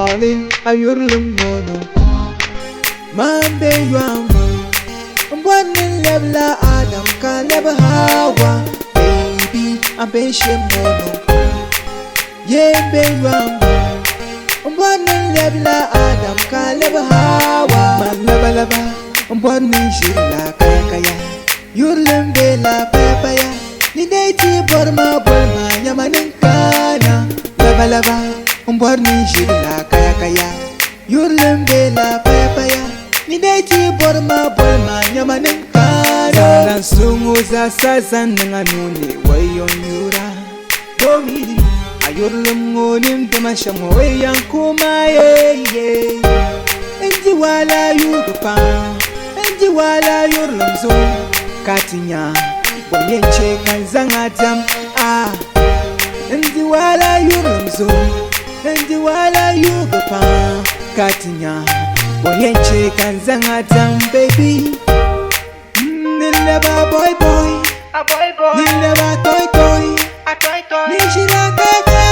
Darling, a yurilim ŋɔ ni kuma Man be yɔhimma M bɔri ni n lɛbila Adam ka lɛbi Hawa Baby, a be shɛm ŋɔ ni kuma Ye m be yɔhimma M bɔri ni n lɛbila Adam ka lɛbi Hawa Man labalaba M bɔri ni n ʒirila kayakaya Yurilim be la payapaya Ni dee ti bɔri ma boli ma nyama ni n kana Labalaba M bɔri ni n ʒirila kayakaya Yurilim be la payapaya Ni dee ti bɔri ma boli ma nyama ni n kana Zaŋla n suhu zaasa zaŋ niŋ a nuu ni wayo n yura Domin a yurilim ŋɔ ni n dima shɛm ŋɔ o yɛn ku ma ye ye N di wahala yuugi pam N di wahala yurilim zuɣu ka ti nya bɔ yɛn chɛ ka n zaŋ a diɛm a N di wahala yurilim zuɣu N di wahala yuugi pam ka ti nya bɔ yɛn chɛ ka n zaŋ a diɛm baby Ni lɛba boy boy Ni lɛba toy toy Ni ʒira kaka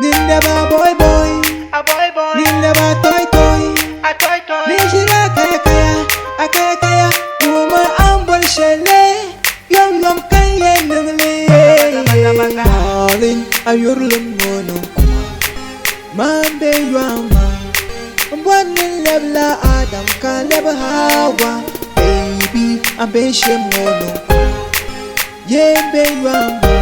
Ni lɛba boy boy Ni lɛba toy toy Ni ʒira kaya kaya A kaya kaya Kuma an boli shɛli Yom yom ka n yɛn niŋ li Darling, a yurilim ŋɔ niŋ kuma Man be yɔhimma M bɔri ni n lɛbila Adam ka lɛbi Hawa Baby, a be shɛm ŋɔ niŋ kuma Ye m be yɔhimma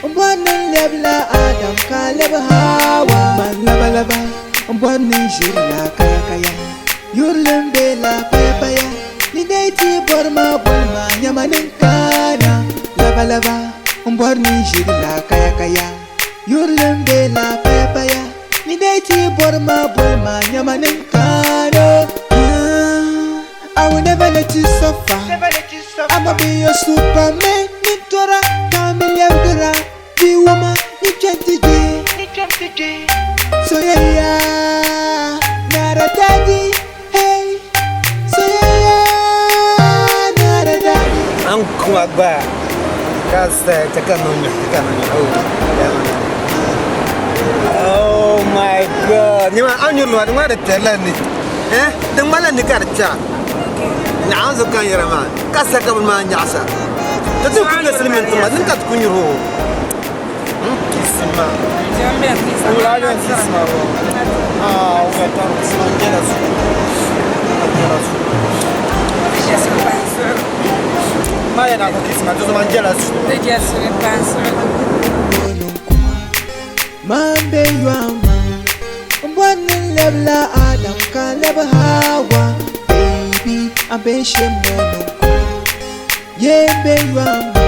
M bɔri ni n lɛbila Adam ka lɛbi Hawa Man labalaba M bɔri ni n ʒirila kayakaya Yurilim be la payapaya Ni dee ti bɔri ma boli ma nyama ni n kana Labalaba M bɔri ni n ʒirila kayakaya Yurilim be la paya paya Ni dee ti bɔri ma boli ma nyama ni n kaano I will never let you suffer I'ma be your superman Ni tora ka mi lɛbigira Di wuma ni kpɛnti je Soyayya na da daɗi Hey Soyayya na da daɗi An kuma gba ka sa ta ka nonya ta ka nonya oh oh my god ni ma an yurlu ma da tella ni eh din mala ni ka ta na an zo kan yara ma ka sa ka ma nyasa ta tu kun silmin tuma din ka kun yuro kisima wala ga kisima ah o ga ta kisima ngela su ngela su ma yana ko kisima to ma ngela su Man be yɔhimma M bɔri ni n lɛbila Adam ka lɛbi Hawa Baby, a be shɛm ŋɔ niŋ kuma Ye m be yɔhimma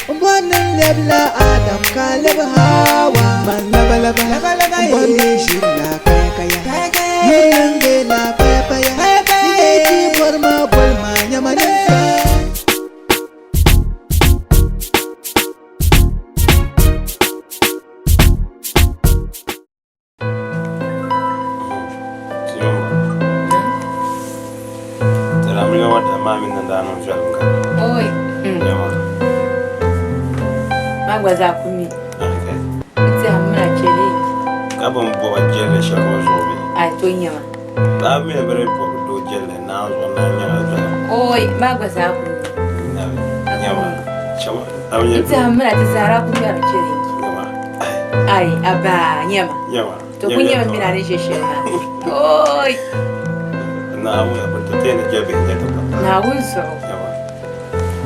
M bɔri ni n lɛbila Adam ka lɛbi Hawa Man labalaba M bɔri ni n ʒirila kayakaya Yurilim be la payapaya Ni dee ti bɔri ma boli ma nyama ni n ka Oi. Ma gba zaa ku mi. N tiɛhi mina challenge. Ka bin bɔba jɛlli shɛli ŋɔ zuɣu bee? Ai to nyɛma. Laa mi ni bɛ di bɔbi doo jɛlli naa zuɣu naa nyɛla zɔya. Oi, ma gba zaa ku mi. Nabi, nyɛma, chama, a mi nyɛ N tiɛhi mina ti zahara ku ŋmɛri challenge. Nyɛma, Ai, abaa, nyɛma. nyɛma. To ku nyɛma mina ni ʒe shɛli maa. Oi. Naawuni, bɛ ti teeni jɛ bihi nyɛ ti pa. Naawuni zuɣu. Nyɛma.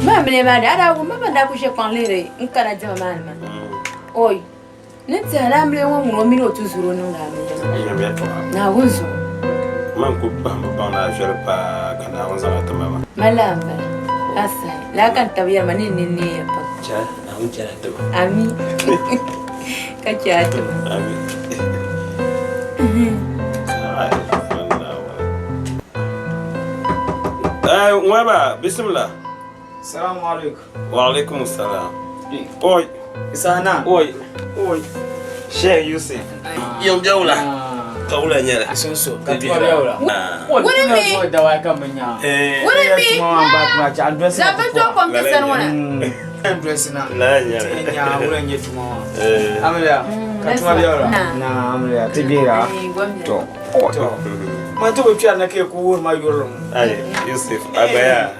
Maa mini maa ni a daa wum ma ban daa ku ʒe kpaŋ lihiri n kana diɛma maa ni maa. Oi, ni tiɛha ni amiliya ŋɔ ŋun o mini o tuzuri o niŋdi amiliya maa. Nyɛma yɛltɔɣa. Naawuni zuɣu. Man ku kpahimbu baŋ ni a viɛli paa ka Naawuni zaŋ a ti ma maa. Ma laa m-bala. A sahi. Laa ka n tabi yɛri ma ni n nini neeya pam. Chɛ, Naawuni chɛla ti ma. Ami. Ka chɛ a ti ma. Ami. Kai, Naawuni. Eh, ŋɔba, bisimila. Salamu alaikum. Wa alaikum salam. Oi. Sana. Oi. Oi. Sheikh Yusuf. Yau jawla. Kawula nyɛla. Sunsu. Ka tuma bɛ wula. Wuni mi. Dawa ka mun nya. Eh. Wuni mi. Tuma ba tuma cha an Zan bin to kom ti sani ŋɔ na. N dolisi na. Ti nya wula n-nyɛ tuma maa. Amiliya, ka tuma be wula? Na amiliya, ti gbihira. To. To. Man ti bi kpɛri na ka yi ku wuhiri ma yurilim. Ai, Yusuf, a gba yaa.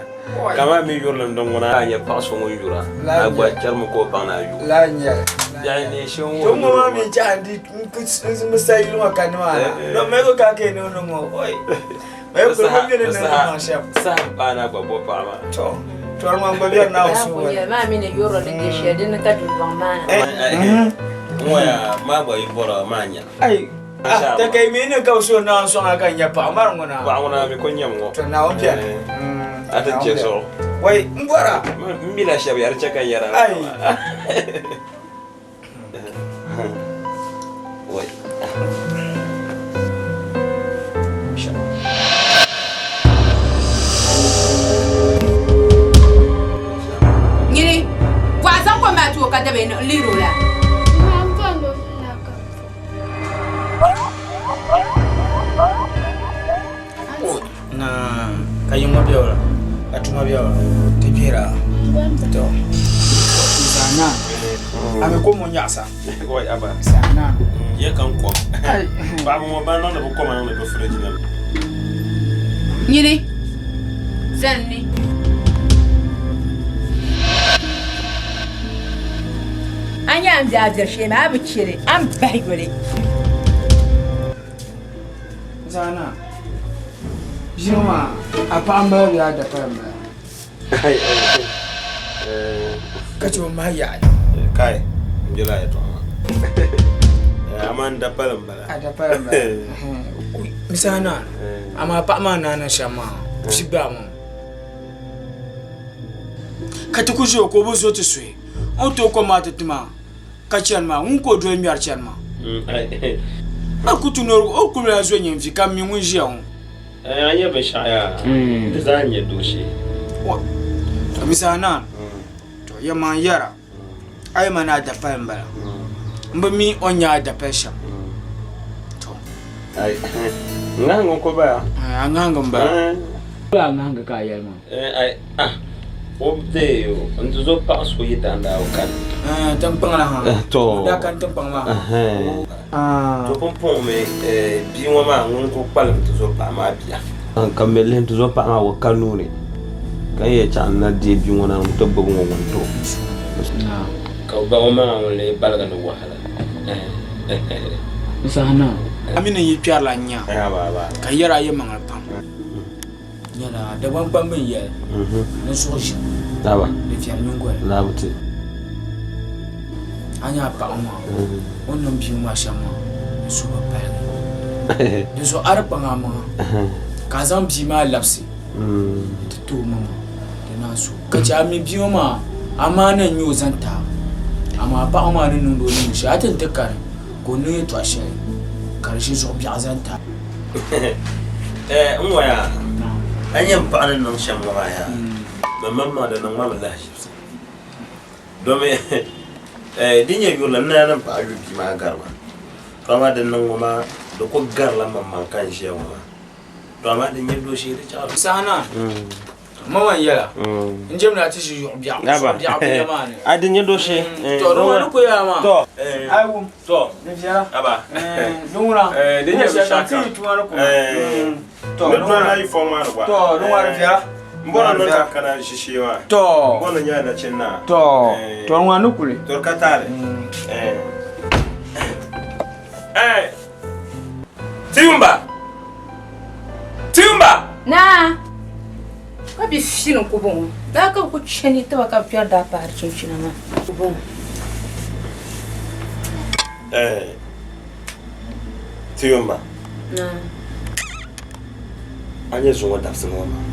Kamani mi yurilim din ŋuna a nyɛ paɣa so ŋun yura, a gba chɛrimi ka o baŋ ni a yu. Lala n-nyɛ li. Biɛhi ni shee n-wuhiri To ŋɔ maa mi n-chahi n-di n bi sa yuli ŋɔ ka nimaani. Dɔn mali ko ka ka yi niŋ niŋ ŋɔ, oi. Saha m-paai ni a gba bo paɣa maa. To, tɔri ŋɔ n-gba biɛri Naawuni suhu ŋɔ ni. Maa mi ni yɔrɔ ni je shɛli din ni ka dundɔŋ maa na. N ŋɔya maa gba yi bɔra maa nya. Ai, ah, takai mi ni ka bɛ suhuri Naawuni sɔŋ a ka n nya paɣa mari ŋuna. Paɣa ŋuna mi ko nyam ŋɔ. To Naawuni biɛni. A ti je zuɣu. Wai, m bɔra. M mila shɛba ya di chɛ ka n yɛra. Ai. Nyini, bɔɣa zaŋ kom maa ti o ka dabi n lihiri o la. Na ka yiŋɔ bɛ wula ka tuma bɛ wula ti gbihira to sana a mi ko mo nyaɣasa Wai aba. sana Ya kan kom. Paɣaba ŋɔ ban niŋdi bi koma niŋdi bi firiji ni. Nyini, zani ni. A nya a ni be a biɛri shee maa, a bi chɛ li, a ni bahi yoli. Zaana, bia ŋɔ maa, a paɣa m-bala bee a dapala m-bala? Ka chɛ o mahi yaɣi. Kai, n doli a yɛtɔɣa maa. Amaa n dapala m-bala. A dapala m-bala. Zaana, amaa paɣa maa naai niŋ shɛm maa, vi gbaai ma. Ka ti ku ʒe o ka o bi zo ti suhi. O ni tooi kom maa ti ti maa. Ka chani maa, ŋun ka o doli ŋmɛri chani maa. A ku ti norigu, o ku lahi zo nyin vi ka m mi ŋun ʒiya ŋɔ. A nya binshɛɣu yaa, di zaa n-nyɛ dooshee. To Misa Anaan, to yɛlimaŋ yɛra, a yi ma ni a dapali m-bala. M bi mi o ni nyɛ a dapali shɛm. To. Ai, n ŋahingi n-ku bala. A ŋahingi m-bala. A ŋahingi ka a yɛli maa. Ai, ah, o deei o, n ti zo paɣa so yi daandaa o kani. Tiŋkpaŋ la ha. To. O daa kani tiŋkpaŋ maa ha. To pumpɔŋɔ mi bia ŋɔ maa ŋun ku kpalim ti zo paɣa maa bia. Ka m mi lihi ti zo paɣa maa o ka nuu ni, ka n yɛn chaŋ n na deei bia ŋɔ na n-ti gbubi ŋɔ ŋun ti o. Ka o ba o maŋa ŋun lee baligi ni wahala. N saha na. A mi ni yi kpɛrila n-nya, ka yɛr a yɛlimaŋli pam. Nyɛla Dagbaŋ kpamba n yɛli ni zuɣu ʒim di viɛli nyingoli. A nya a paɣa maa o ni niŋ bia maa shɛm maa n suhu bi paligi. Di zuɣu a di kpaŋ a maŋa ka a zaŋ bia maa labisi n ti ti o maŋa di naan so. Ka chɛ a mi bia ŋɔ maa amaana n-nyɛ o zaŋ ti a amaa paɣa maa ni niŋdi o niŋdi shɛli a ti ni ti kani ka o niŋ yɛtɔɣ shɛli ka di ʒi zuɣu biɛɣu zaŋ ti a. N ŋɔ yaa, a nya m paɣa ni niŋ shɛm ŋɔ maa yaa, mmaŋmaŋ di niŋ ma mi lahiʒibisi. Domi di nyɛ yurilim ni a ni paɣa yu bia maa gari ma, to amaa din niŋ ŋɔ maa di ku garila mmaŋmaŋ ka n ʒiya ŋɔ maa. To amaa din nyɛ dooshee di chaɣ. Saha naa. Mama n yɛla n jɛmdi a ti ʒi yuɣu biɛɣu suɣu biɛɣu binya maa ni. A di nyɛ dooshee. To di ŋɔ ni ku yɛla maa. To. A yi wum. To. Di viɛla. Aba. Di ŋuna. Di nyɛ binshɛɣu kam. Ti yi tuma ni kuma. To. Di ŋuna yi fɔŋ maa ni gba. To di ŋɔ di viɛla. N bɔri ni ka kana ʒi shee maa. To. N bɔri ni nyɛla nachin naa. To. To di ŋɔ ni kuli. To di ka taali. Tiyumba! Tiyumba! Naa! Ka bi fini ku bɔŋɔ. Daa ka bi ku chani tiba ka bi kpɛri daa paari chinchina maa ku bɔŋɔ. Tiyumba! Naa! A nyɛ zuŋɔ dabisili ŋɔ maa,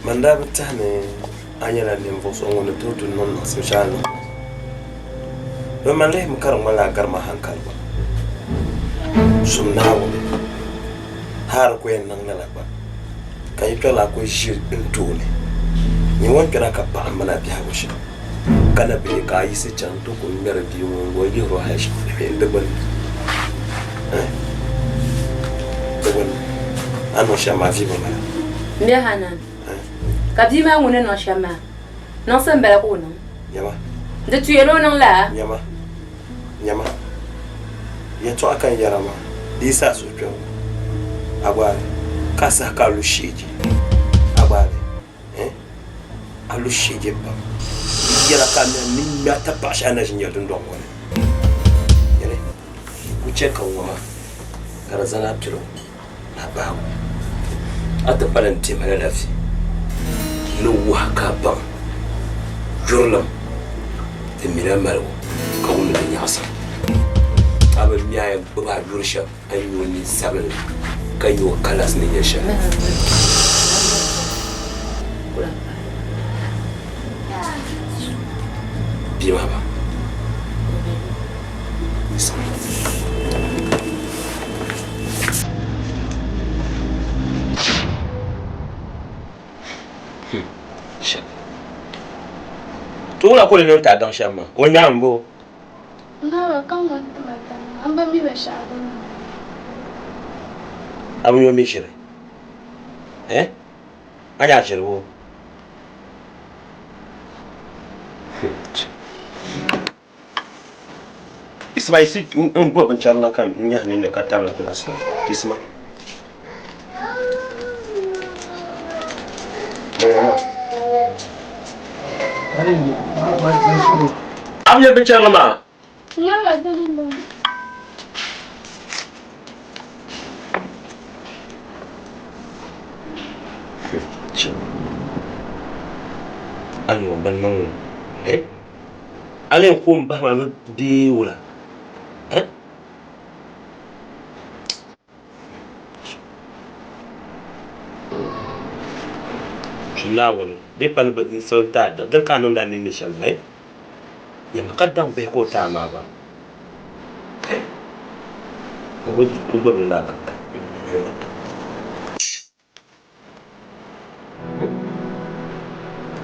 man daa bi tɛhi ni a nyɛla ninvuɣ so ŋun ni tooi du niŋ niŋsim shɛli a ni niŋ ŋɔ. Bɛ man lihimi ka di ŋmanila a gari ma haŋkali gba. Zum Naawuni, hal di ku yɛn niŋ lala gba, ka yi kpɛrila a ku ʒi n tooni. Nyini ŋun kpɛra ka paɣa m-mini a biɛhigu shɛm, ka na bi ye ka a yiɣisi chaŋ nti ku ŋmɛri bia ŋɔ n-go n-yihir o hal shɛm di gbini. Di gbini, a ni niŋ shɛm maa vi bi mali a. M biɛhi a naan, ka bia maa ŋun ni niŋ shɛm maa. Niŋsim m-bala ka o niŋ. Nyama. Di tuya ni o niŋ laa? Nyama. Nyama. Yɛtɔɣa ka n yɛra maa, di yi sa a suhukpɛŋ a gbaai ka a saha ka a lu sheeji. A gbaai eh? A lu sheeji pam. Di yɛla ka a ni ŋme a tapaɣa shɛli a na ʒi nyɛli dundɔŋ ŋɔ ni. Nyɛli, ku chɛ ka ŋɔ maa ka di zani a piligu ni a bahigu. A ti pala n-ti ma lala vi ni wuhi ka a baŋ yurilim din mini a maligu ka wumdi di nyaɣisim. A bi mi a yɛn gbubi a yuri shɛm a ni nyɛ o nin sabinli ka nyɛ o kalas ni nyɛ shɛm. Bia maa ba. To wula ka o lee niŋ ti a daŋ shɛm maa? O nyaŋ m bo. N-gari ba ka ŋun ti ma daŋ maa, m bi mi binshɛɣu din niŋ. A bi mi o mi ʒiri? Eh? A nya ʒiri bo? Isma yi si n gbubi binchɛri la ka n nyahi ninni ka tabili gilaasi la. Isma. A bi nya binchɛrili maa? Nyɛla dini m-bɔŋɔ. A ni o bini niŋ eh? A ni yɛn ku m bahi ma mi bee wula? Eh? Naawuni, di pa ni bɛ n-so ti a dini ka a niŋdi a nini ni shɛm eh? Nyama ka daŋ bihi ka o ti a maa gba. Eh? O bi gbubi li lala.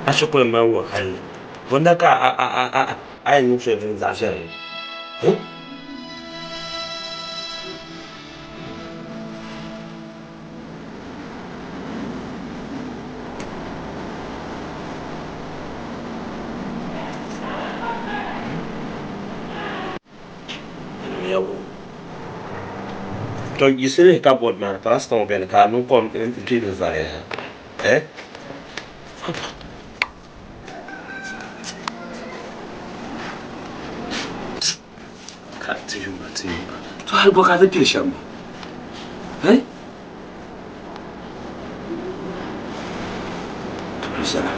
A shikuru mali ŋɔ hali bunda ka a yɛn niŋ shɛli din zaɣ viɛlli? To yiɣisi lihi kabood maa ni paracetamol beni ka a niŋ kom n-pii li zali eh? Ka ti yuma ti yuma. To hali bɔ ka a ti pili shɛm maa? Eh? Ti bi zala.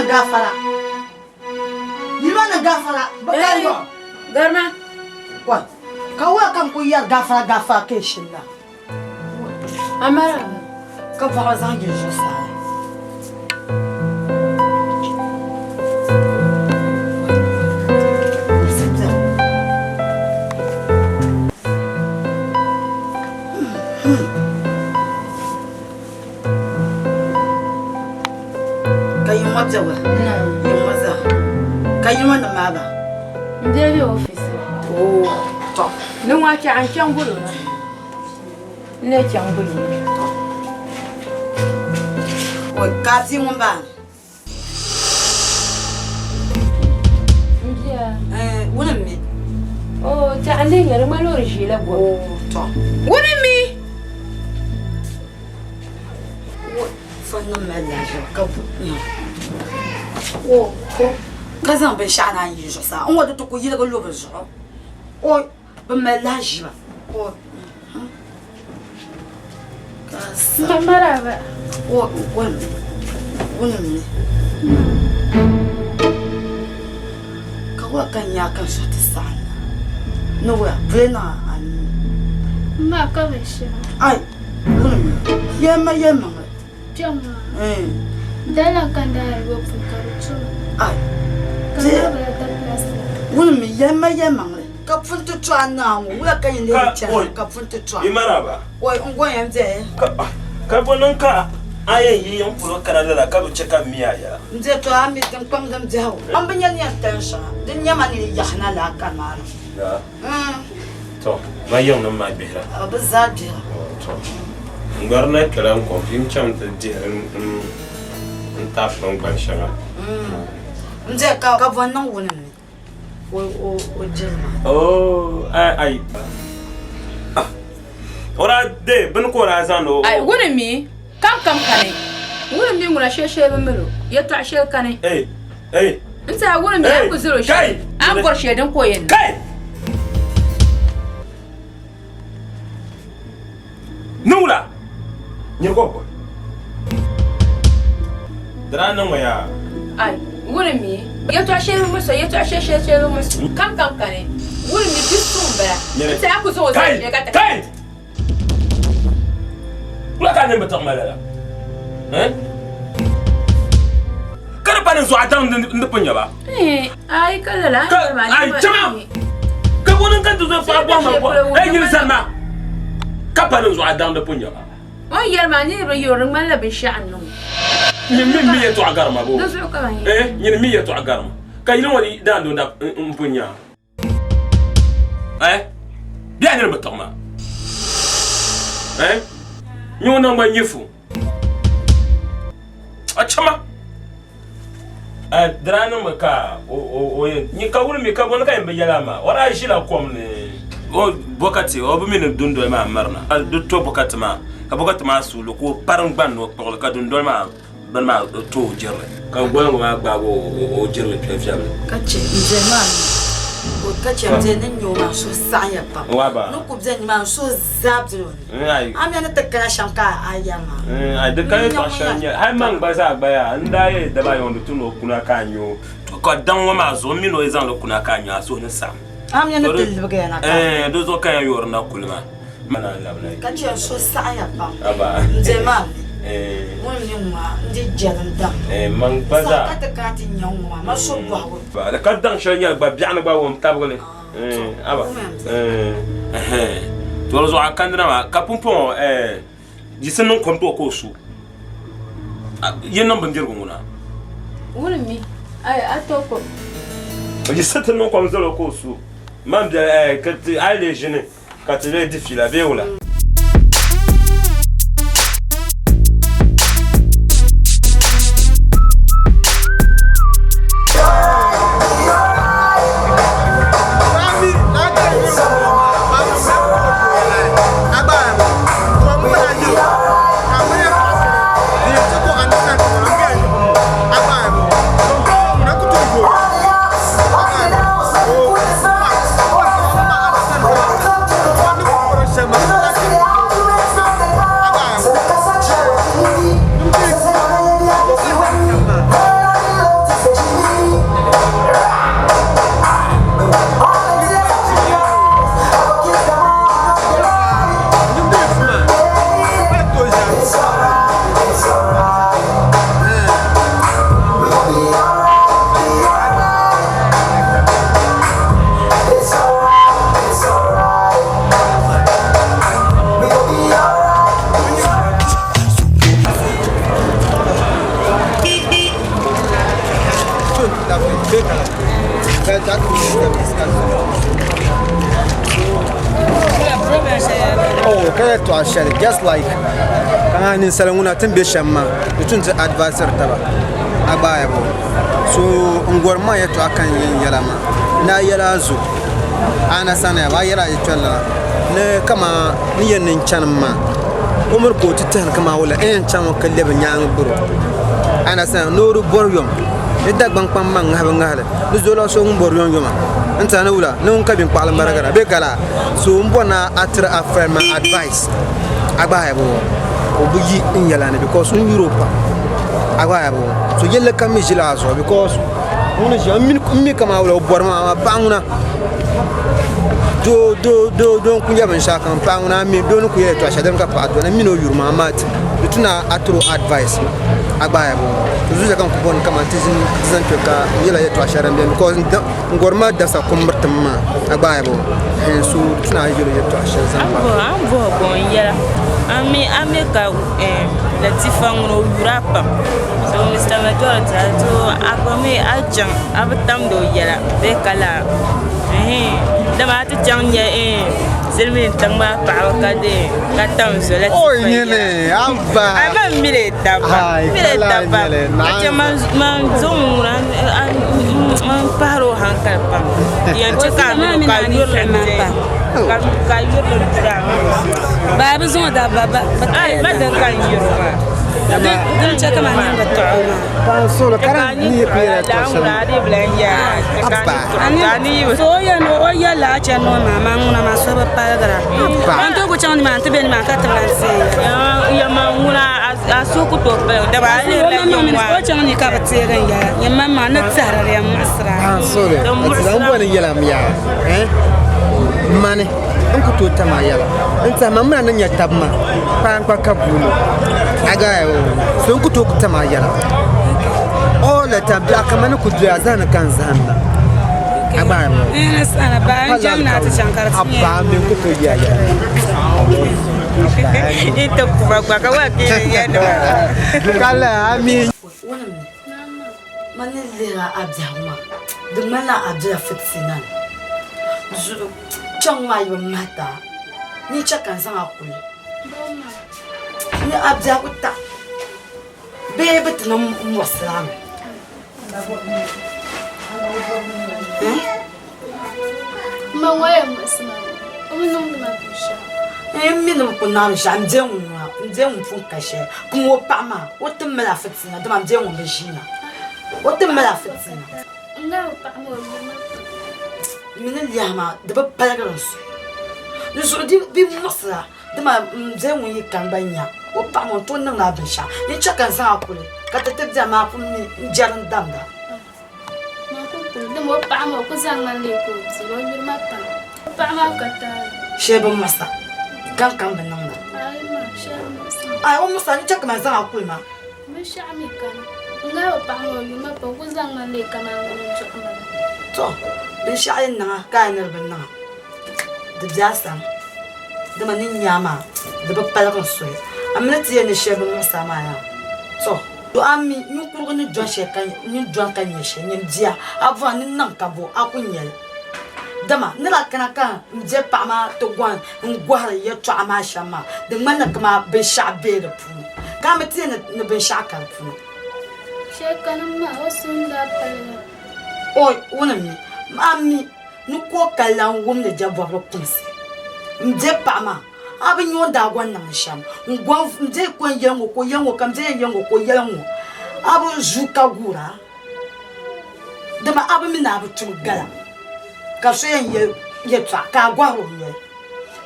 Gafara. Yilwana gafara. Bakari. Garma. Wa. Ka wa kan ku yar gafara gafara ke shinna. Amara. Ka vaɣa zaŋ yili zuɣusaa. Ka yi ŋɔ bɛ wa? Yi ŋɔ zaa. Ka yi ŋɔ nim maa ba? N bɛ bɛ ofiisi. Oo, tɔ. Ni ŋɔ chɛɣu n chaŋ bolo na. N lee chaŋ bolo na. Oi, ka a bia ŋun baa? N bia. Ŋuni m-mi? Oo, tɛɣu n lee nyɛ di ŋmanila o di ʒiila gom. Oo, tɔ. Ŋuni m-mi? Fɔnnim mali lahiʒiba ka bu ka zaŋ binshɛɣu naan yi zuɣusaa n-ŋɔ di ti ku yiligi lu bɛ zuɣu. O bɛ mali lahiʒiba. Ŋuni m-mi? Ka wula ka n nya ka n suhu ti saɣim na? Ni wula puli niŋ a nuu? Ai! Ŋuni m-mi? Yɛlima yɛlimaŋli. Dala ka n daa yɛli pun ka di tuma. Ai. Ka n daa bala da plastic. Wuni mi yɛlima yɛlimaŋli ka pun ti to a naa ŋɔ wula ka yi leei chani ka pun ti to a. Yi maraba. Oi n gonya n bɛ. Ka bɔ niŋ ka a yɛn yi yiŋ polo kana lala ka bi chɛ ka m mi a yɛla? N bɛ to a mi din kpaŋ din biɛhigu a ni bi nya ni yɛn tali shɛŋa din nyɛ ma ni yi yahi na laa kani maa ni. To, ma yiŋ nim maa gbihira. Bɛ zaa gbihira. To, n gbari na kpɛla n kom n chaŋ ti dihiri n tabi tiŋgbani shɛŋa. N dihi ka bɔ niŋ wuni mi o jiri maa. Oh, ai ai. O daa dee bini ka o daa zaŋdi o. Ai wuni mi kam kam kani. Wuni mi ŋuna shɛli shɛli bi mali o yɛltɔɣa shɛli kani. Ei, ei. N tiɛha wuni mi a ni ku zali o shɛli a ni bɔri shɛli din ka o yɛn niŋ. Kai! Niŋ wula? Nyini ka o bɔri. Di daa niŋ ma yaa. Ai, wuni mi yɛltɔɣa shɛli bi mali so yɛltɔɣa shɛli shɛli shɛli bi mali so kam kam kani. Wuni mi bi suŋ m-bala. N tiɛha a ku zaŋ o zali shɛli ka ti. Kai! Wula ka a nini bi tiɣi ma lala? Ka di pa ni zuɣu a daŋ n di pun nya ba? Ai ka lala Ka ai chama ka bɔ ni ka ti zo paɣa bɔhi ma bɔ ai nyini sani maa ka pa ni zuɣu a daŋ di pun nya ba. O ni yɛli maa niriba yuri di ŋmanila binshɛɣu n-niŋ o. Nyini mi mi yɛtɔɣa gari ma boo? Di zuɣu ka ban yɛli. Eh nyini mi yɛtɔɣa gari ma ka yili ŋɔ ni daandoo da n pun nya Eh bɛ a nini bi tiɣi ma eh nyɛ o naŋgban nyifu a chama eh dira niŋmi ka o o o yɛn nyi ka wuli mi ka bɔni ka yɛn bi yɛla maa o daa ʒila kom ni o bɔkati o bi mi ni dundoli maa mirina di to bɔkati maa ka bɔkati maa suuli ka o parim gbani ni o kpuɣili ka dundoli maa bini maa to o jirili ka goliŋ maa gbaagi o jirili kpɛ viɛlli. Ka chɛ n bɛ maa ni ka chɛ n bɛ ni nyɛ o maa suhu saɣimya pam ni ku bɛ ni maa n suhu zaa bela o ni a mi ni ti kana shɛm ka a yɛri maa. Ai di ka yɛltɔɣa shɛli n nyɛ hali man gba zaa gba yaa n daa yɛli daba ayi di tu ni o kuna ka a nyɛ o ka daŋ ŋɔ maa zuɣu n mi ni o yi zaŋli kuna ka a nyɛ a suhu ni saɣim. A mi ni ti libigi na ka. Di zuɣu ka yɛn yoori na kuli maa. Ka chɛ n suhu saɣiya pam n diri maa mi ŋun mi ŋɔ maa n di jɛli n daŋ saha ka ti kana ti nya ŋɔ maa ma suhu bɔhigu. Ka daŋ shɛli nyɛli gba biɛɣuni gba wum tabigili aba to di zuɣu a kandina maa ka pumpɔŋɔ yiɣisi niŋ kom ti o ka o su yi niŋ bindirigu ŋuna. Ŋuni mi a tooi kom. Yiɣisi ti niŋ kom zali o ka o su man biɛla ka a yi lee ʒini Ka ti lee di fiila bee wula? Oh, ka yɛltɔɣa shɛli just like ka ninsali ŋuna ti ni be shɛm maa di tu ni ti advisiri taba a gbaaya bo so n gɔri ma yɛltɔɣa ka n yɛn yɛla maa ni a yɛla a zo a na sani a yɛla a yɛltɔɣa lala ni kaman ni yɛn niŋ chani maa o miri ka o ti tɛhiri kaman wula n yɛn chaŋmi ka lɛbi nyaangi biri o a na sani ni o di bɔri yom ni Dagbaŋ kpam maa ŋahibu ŋahili ni zuɣulaŋ so ŋun bɔri yom yoma n tiɛha ni wula ni ŋun ka binkpaɣili maragira bee gala so n bɔri ni a tiri a friend maa advice a gba yɛbu o bi yi n yɛla ni because n yuri o pam a gba yɛbu so yɛlli kam mi ʒila a zuɣu because ŋuni ʒiya n mi kaman wula o bɔri maa amaa paɣa ŋuna doo doo doo doo n ku nyɛ binshaɣu kam paɣa ŋuna a mi doo ni ku yɛli yɛltɔɣa shɛli dini ka paɣa doli n mi ni o yuri maa amaa di tu ni a tiri o advice. A gbaaya bɔ ti zuɣu ka n ku bɔni kamani ti ʒini ti zaŋ kpɛ ka n yɛla yɛltɔɣa shɛli din beni because n gɔri ma dabisa kum miri tim maa a gbaaya bɔ so ti naan yɛli yɛltɔɣa shɛli zaŋ kpa. A ni bɔhi bɔ n yɛla a mi ka Latifa ŋuni o yuri a pam so Mr. Majority so a gba mi a chaŋ a bi tamdi o yɛla bee ka laa dama a ti chaŋ nyɛ Silimiin tiŋ maa paɣaba ka dee ka tam zo Latifa O nyɛli abba a man mi li dabba mi li dabba ka chɛ man zaŋ ŋuna n pahiri o hankali pam yɛn chɛ ka a mini o ka yurili ka yurili duri a mini o suhu. Baa bi zaŋ o dabba ba Ai ma din ka n yuri maa. Din chɛ ka man niŋ bi tɔɣi o maa. Pansolo ka di ni ku yɛla tɔ shɛli So o yɛn o yɛ laa chani o maa maa ŋuna maa so bi paligira. Ban tooi ku chaŋ nimaani ti be nimaani ka ti lan teei. Ya maa ŋuna a suhu ku tooi paligi dama a lihirila O chaŋ ni ka bi teegi n yɛla nyɛ man maa ni tɛhiri di yɛn muɣisira. Pansolo a ti zaŋ bɔni yɛla miya mani n ku tooi tam a yɛla n tɛha ma mini a ni nya taba maa kpaankpa ka buuni a gaya o so n ku tooi ku tam a yɛla all the time biɛɣu ka mani ku doya zahani ka n zaham na a gba a baa mi ku tooi yɛla yɛla kala a mi Mani lihira a biɛhigu maa di ŋmanila a bela fitina ni zuɣu kpɛŋ maa yi bi mahi ti a ni chɛ ka n zaŋ a kuli ni a biɛhigu ta bee bɛ ti niŋ muɣisiri a mi. M ma ŋɔ yɛn muɣisi ma mi, o bi niŋdi ma binshɛɣu. N mi ni bɛ ku naai binshɛɣu, m be ŋun ŋɔ, m be ŋun pun ka shɛli. Kum o paɣa maa, o ti mali a fitina, dama m be ŋun bi ʒiina. O ti mali a fitina. N gari o paɣa maa, o yuri ma pam. M mi ni lihi maa, di bi paligiri n suhu. Di zuɣu di bi muɣisira, dama m be ŋun yi kani gba nya o paɣa maa, o ni tooi niŋdi a binshɛɣu. Ni chɛ ka n zaŋ a kuli, ka ti ti beni maa, a pun mi n jɛri n damda. Shɛli bi muɣisa kam kam bi niŋda. Ai o muɣisa ni chɛ ka man zaŋ a kuli maa. To binshɛɣu yi niŋa ka a ni di bi niŋa di be a sani dama ni nya a maa di bi paligi n soli a mi ni ti yɛli ni shɛli bi muɣisa maa yaa to. To a mi ninkurigu ni dɔni shɛli ka ni dɔni ka nya shɛli, nyin bia, a bɔhi ni niŋ ka bo, a ku nya li. Dama ni daa kana ka m be paɣa maa ti gɔhi n-gɔhiri yɛtɔɣa maa shɛm maa, di ŋmanila kaman binshɛɣu be di puuni, ka a mi ti yɛli ni binshɛɣu ka di puuni. Shɛli kani maa, o suhu n-daa paligi. Oi, ŋuni m-mi? A mi ni ka o kali lan wumdi jɛbɔbiri kumsi m be paɣa maa. A bi nya o ni daa gɔn niŋdi shɛm n-gɔn m-be ko n-yɛli ŋ-ŋɔ ka o yɛli ŋ-ŋɔ ka m-be yɛn yɛli ŋ-ŋɔ ka o yɛli ŋ-ŋɔ. A bi zu ka guur a, dama a bi mi ni a bi tum gala ka so yɛn yɛli yɛtɔɣa ka a gɔhir o noli.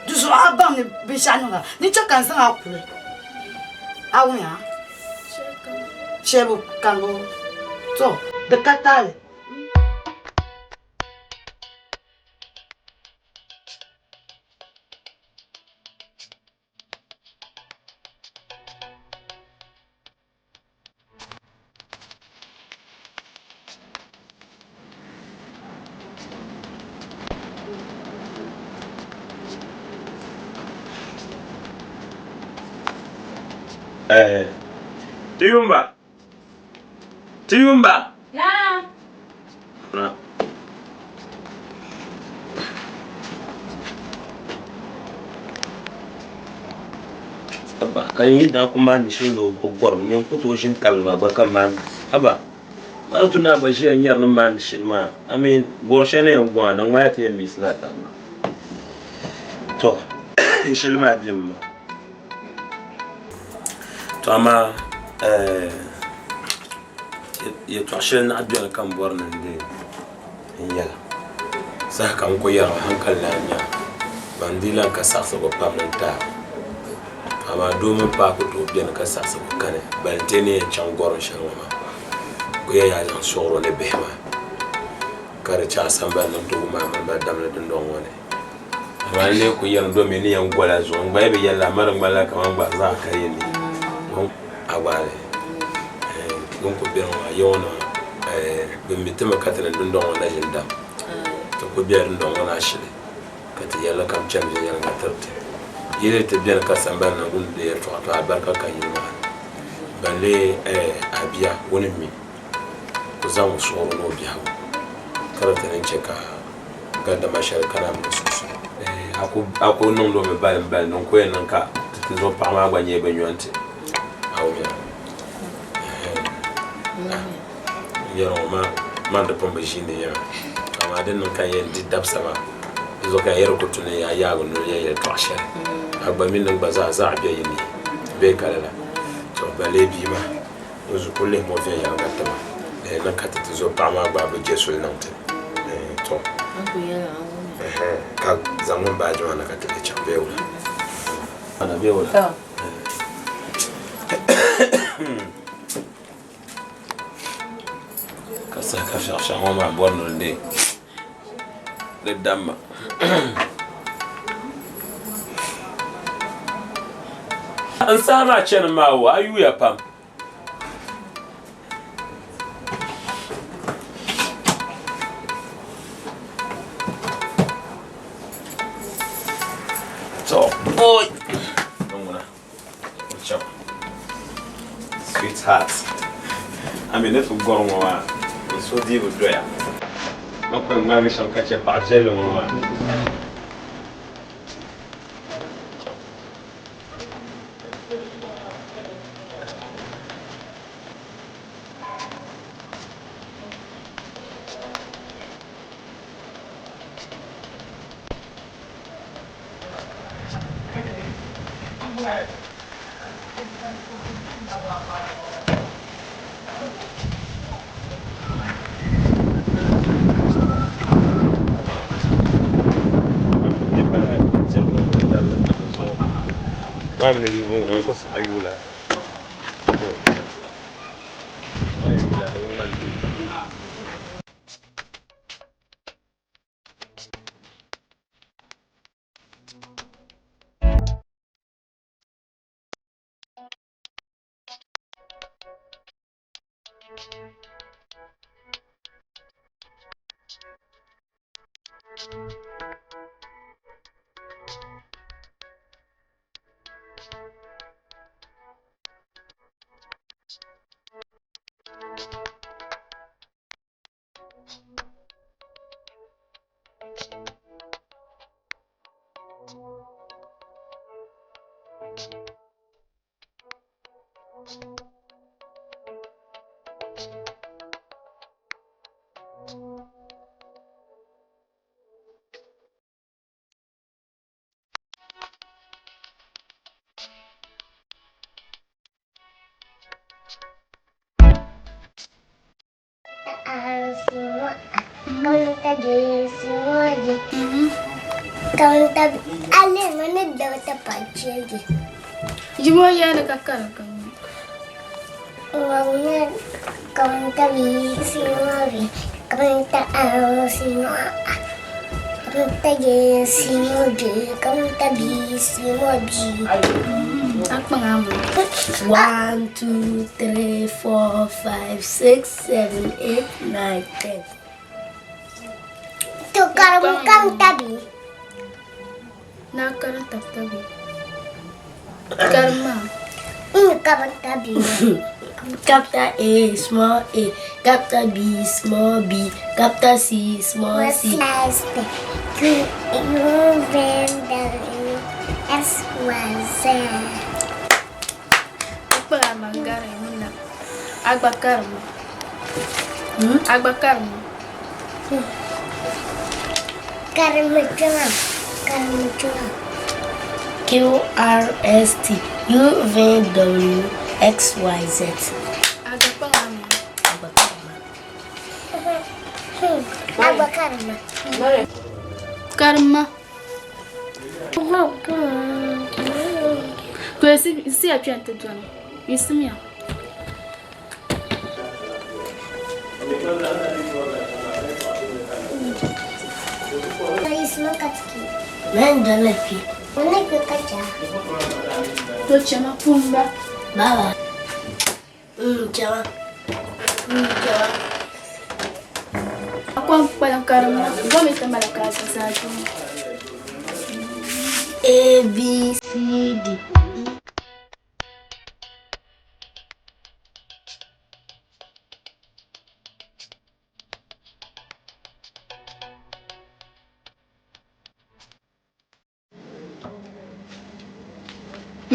Di zuɣu a baŋ ni binshɛɣu niŋda ni chɛ ka n zaŋ a kuli. A wumya? Shɛli bi kani o. Tɔ! Di ka taali. Eh, Tiyumba. Tiyumba. Naam. Na. Haba, ka yi daa ku maani shili ni o gɔrim nyɛ n-ku tooi ʒini tabili maa gba ka maani. Haba, maa tu naa gba ʒiya nyari ni maani shili maa. I mean, gɔr shɛli ni yɛn gɔŋ a, di ŋmanila ti yɛn miisila taba maa. To, shili maa bemi maa. To amaa yɛltɔɣa shɛli naɣ beni ka m bɔri ni n deei n yɛla. Saha kam n ku yɛri a hankali lan nya ban dii lan ka saɣisigu pam ni n-ti a. Amaa doo mini paɣa ku tooi beni ka saɣisigu kani balintee ni yɛn chaŋ gɔrim shɛli ŋɔ maa ku yɛn yaa zaŋ sɔɣir o ni bihi maa ka di chɛ a sambani ni n-ti wum a mini ba damli dundɔŋ ŋɔ ni. Amaa n lee ku yɛri domi ni yɛn gola zuɣu n gba yi bi yɛli la, amaa di ŋmanila kaman gba zaɣ ka yi ni a gbaai li. Din ku beni ŋɔ maa, ya ŋɔ nima bɛ mi ti mi ka ti ni dundɔŋ ŋɔ na ʒini dam. Ti ku bela dundɔŋ ŋɔ ni ashili ka ti yɛlli kam chani viɛnyɛliŋga tiri ti. Yi lee ti beni ka sambani ni wumdi di yɛltɔɣa, to alibarika ka yili maa ni. Ban lee a bia ŋuni mi ku zaŋ o suɣuri ni o biɛhigu ka di ti ni chɛ ka gadama shɛli kana a mini o sunsuuni. A ku niŋdi o mi balimbalim din ku yɛn niŋ ka ti tizuɣu paɣa maa gba nyɛ binyɔnti. A wumya? N yɛri ŋɔ maa man di pun bi ʒiindi yɛma amaa din niŋ ka n yɛn di dabisa maa di zuɣu ka n yɛri ku tu ni a yaagi noli yɛn yɛltɔɣa shɛli a gba mini n gba zaa zaɣ be yi ni bee ka lala. To ba lee bia maa o zu ku lihim o viɛnyɛliŋga tima di niŋ ka ti ti zo paɣa maa gba bi je suli niŋ ti to ka zaŋ ŋun baaji maa na ka ti lee chaŋ bee wula? Ana bee wula? Ka saha ka fiɛɣu shɛŋa ŋɔ maa bɔri ni di deei di damma. N saha maa chani maa o, a yuya pam. To, oi! Ŋuna. Chaŋ. Sweetheart, a mi ni ti gɔri ŋɔ maa, n suhu dii bi doya. Ma kuli ŋmaligi shɛm ka chɛ paɣ viɛlli ŋɔ maa. One, two, three, four, five, six, seven, eight, nine, ten. To karim kam tabi. Na karim tab tabi. Karma. Karim tabi. Capital A, small a, capital B, small b, capital C, small c. S, T, Q, U, V, W, X, Y, Z. Agba karma. Agba karma. Karma chuma. Karma chuma. Q R S T U V W X Y Z. Agba karma. Karma. To si a chwente dwani. Isimia. Men dalafi. Wani kacha. To chama pumba. Baba. Chama. A kom kpalim karim ma, gomi ti mali ka a zaa duu. A B C D E.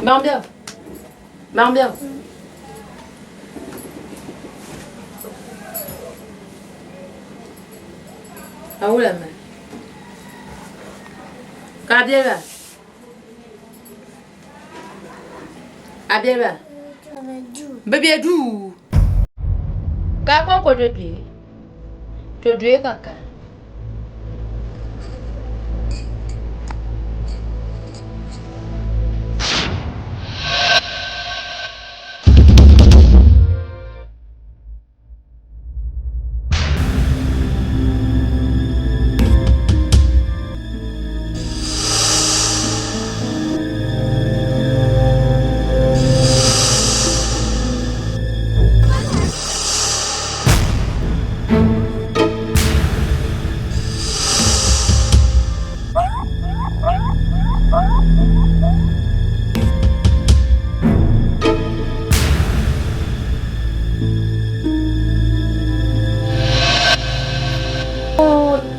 Baŋ biɛɣu baŋ biɛɣu a wula mali ka a biɛli maa a biɛli maa bi bɛ duu ka a kɔŋko do kpɛ to doya ka kana.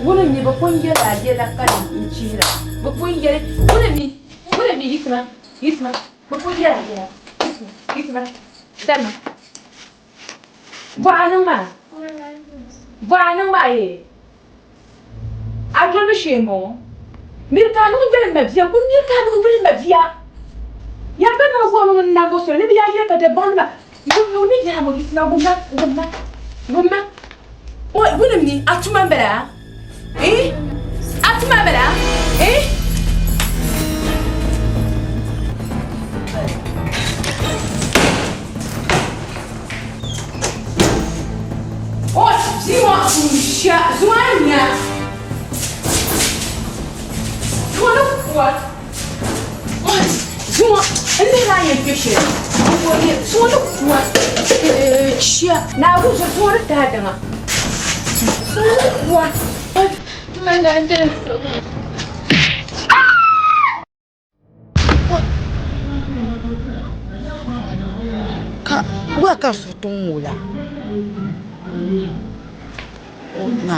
Ŋuni mi bi pun yɛli a yɛla ka n chihira bi pun yɛli ŋuni mi ŋuni mi yiɣisima yiɣisima bi pun yɛli a yɛla yiɣisima yiɣisima tarima Bɔɣa niŋ maa bɔɣa niŋ maa yee a dolibu shee m-bɔŋɔ miri ka a niŋ yoli mabia kuli miri ka a niŋ yoli mabia ya ba niŋ zuɣu niŋ n-naŋgbuɣ soli ni bɛ yaa yɛli ka Dagbɔŋ nima ni yɛra ŋɔ yiɣisima wumma wumma wumma ŋuni mi a tuma m-bala eh a tuma m-bala eh. O bia ŋɔ shia zuŋɔ a nya zuŋɔ ni kuwa zuŋɔ n lihiri a yɛn kpɛ shɛli zuŋɔ ni kuwa shia Naawuni zuɣu zuŋɔ ni tahi daŋa zuŋɔ ni kuwa. Ka wa ka so tiŋ ŋɔ la na.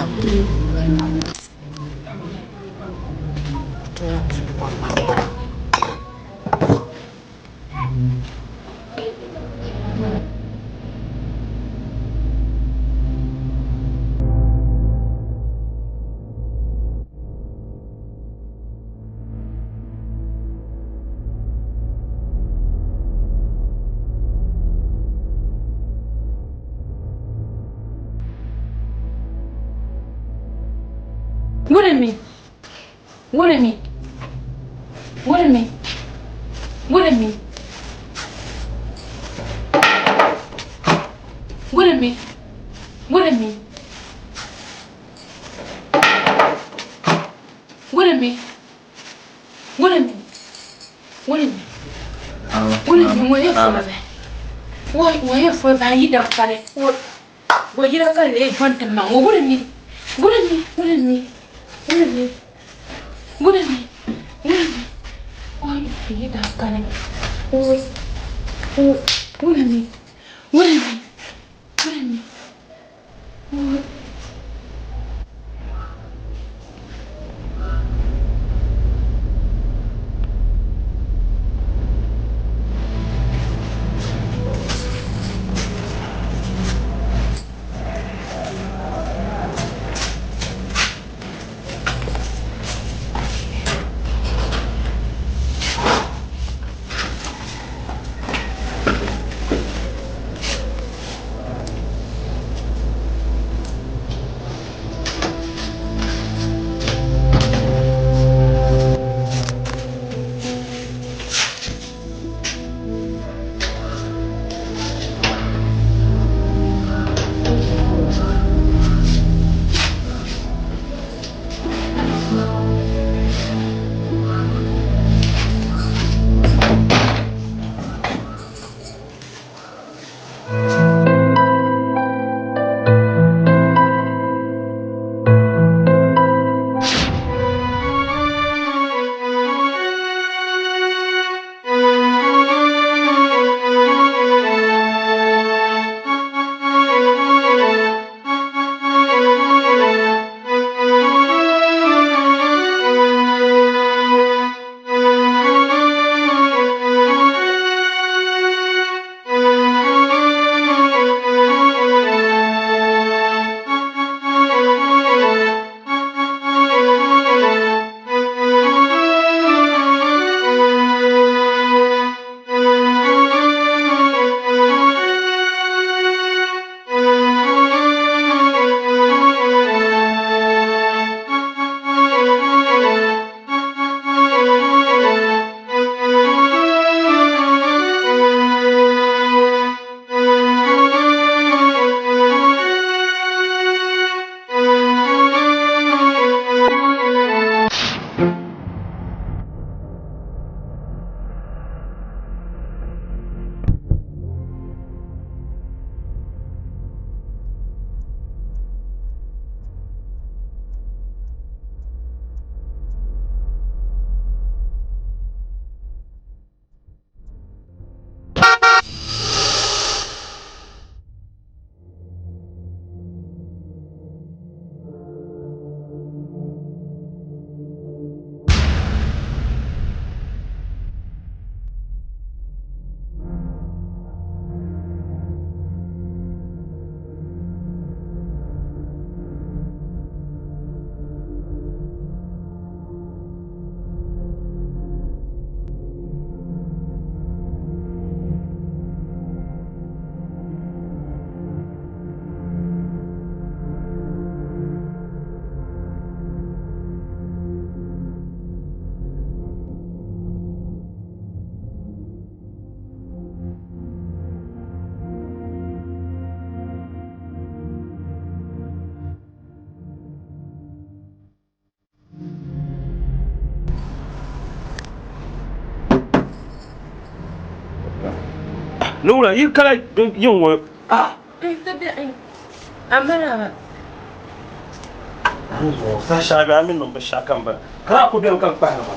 Ŋuni mi? Ŋuni mi? Ŋuni mi? Ŋuni mi? Ŋuni mi? Ŋuni mi? Ŋuni mi? Ŋuni mi? Ŋuni mi? Ŋuni mi? Ŋun yɛn fo bahi. Ŋun yɛn fo bahi yi da kpani. Bɔ yila ka lee dɔni ti maŋ ŋɔ ŋuni mi? Ŋuni mi? Ŋuni mi? Ŋuni mi? Ŋuni mi? Ŋuni mi? O yi daa kani. Ŋuni mi? Ŋuni mi? Ŋuni mi? Ni wula yi kala yin ŋɔ ah Amara Saha a mi niŋ binshɛɣu kam bala ka ku beni ka kpahiri ma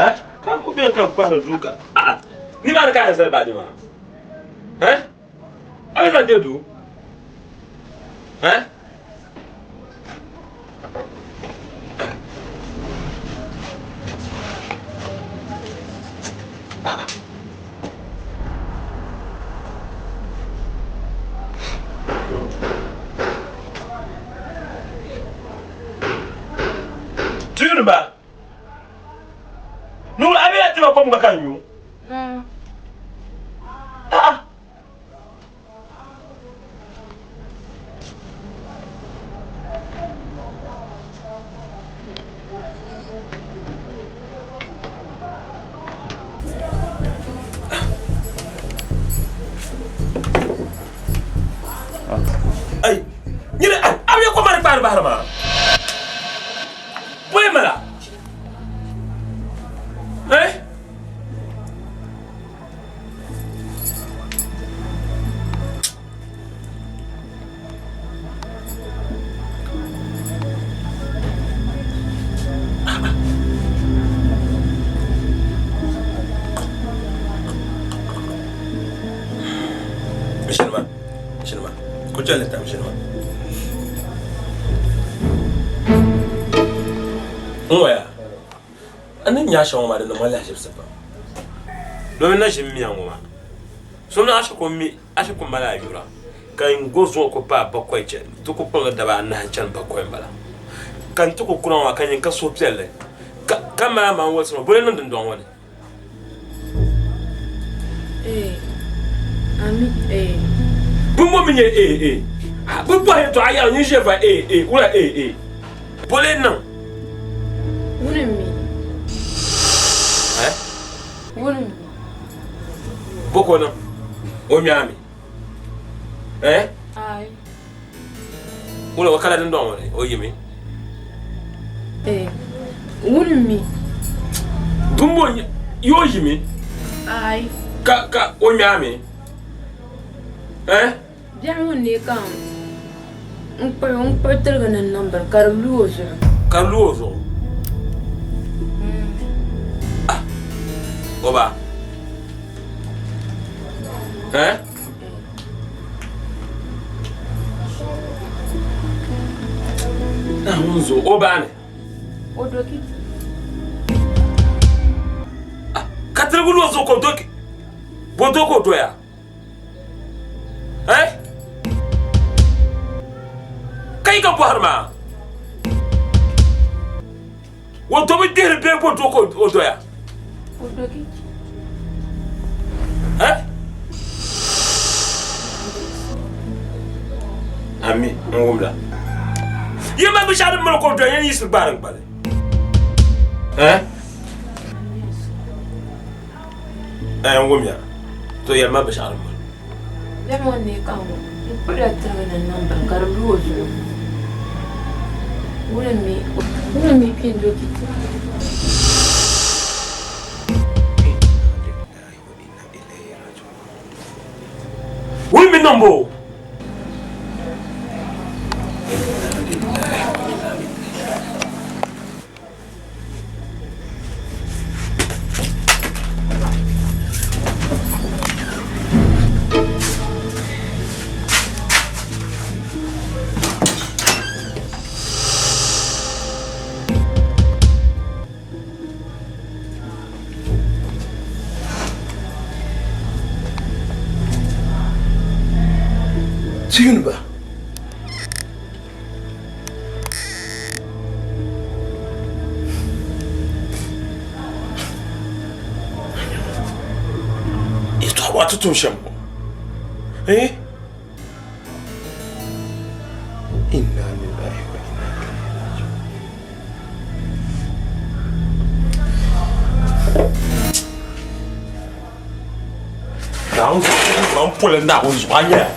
eh ka ku beni ka kpahiri duu ka ah nimaani ka a yɛn zali baaji maa eh a yɛn zaŋ je duu eh Tuyuli ba Nuru a bɛ ti ma kom gba ka n nyu. Ah. Ai, nyini a bɛ ko mari kpaari bahiri maa. Boy mala. Eh? Shinima, shinima, ko jɛlli tam shinima. N waya, a ni nya shɛŋa maa di niŋ ma lahiʒibisi pam. Domin na ʒi m miya ŋɔ maa, so mi a shi ku mali a yura ka n go zuŋɔ ku paai bakɔi chani, ti ku kpuɣila daba anahi chani bakɔi m-bala. Ka n ti ku kuna maa ka nyin ka suhupiɛlli ka mali amaŋ wolisi ŋɔ, boli niŋ dindɔŋ ŋɔ ni. Ee, ami, ee. Bimbo mi nyɛ ee, ee. Bɛ bɔhi yɛtɔɣa yɛra nyin ʒe va ee, ee, wula ee, ee. Boli niŋ. Ŋuni m-mi? Eh? Ŋuni m-mi? Bɔ ka o niŋ? O mi a mi? Eh? Aai. Wula o kala dindɔŋ ŋɔ ni o yimi? Eh, ŋuni m-mi? Bimbo yi o yimi? Aai. Ka, ka o mi a mi? Eh? Biɛɣu ŋun neei ka n kpuɣi n kpuɣi tiligi ni n niŋ bini ka di lu o zuɣu. Ka di lu o zuɣu? Ah, o ba. Eh? Naawuni zuɣu o ba ni. O dokiti. Ah, ka tiligi lu o zuɣu ka o doki. Bo do ka o doya? Eh? Ka yi ka bɔhiri maa? O domi dihiri bee bo do ka o doya? O dokiti. Eh? Ami, n wumla. Yi ma binshɛɣu din mali ka o doya yɛn yiɣisiri gbaari n gbali. Eh? Eh, n wumya. To yɛli ma binshɛɣu din mali. Biɛɣu ŋɔ ni ka ŋɔ n kpuɣila tiriga ni niŋ bini ka di lu o zuɣu. Ŋuni m-mi kpi n-do kiti. Ŋuni mi niŋ bo? Ti yuni ba. Yɛtɔɣa waa ti tum shɛm ŋɔ. Eh? Inna lillahi wa inna ilaihi raji'un. Naawuni zuɣu, n poli Naawuni zuɣu, a nyaya.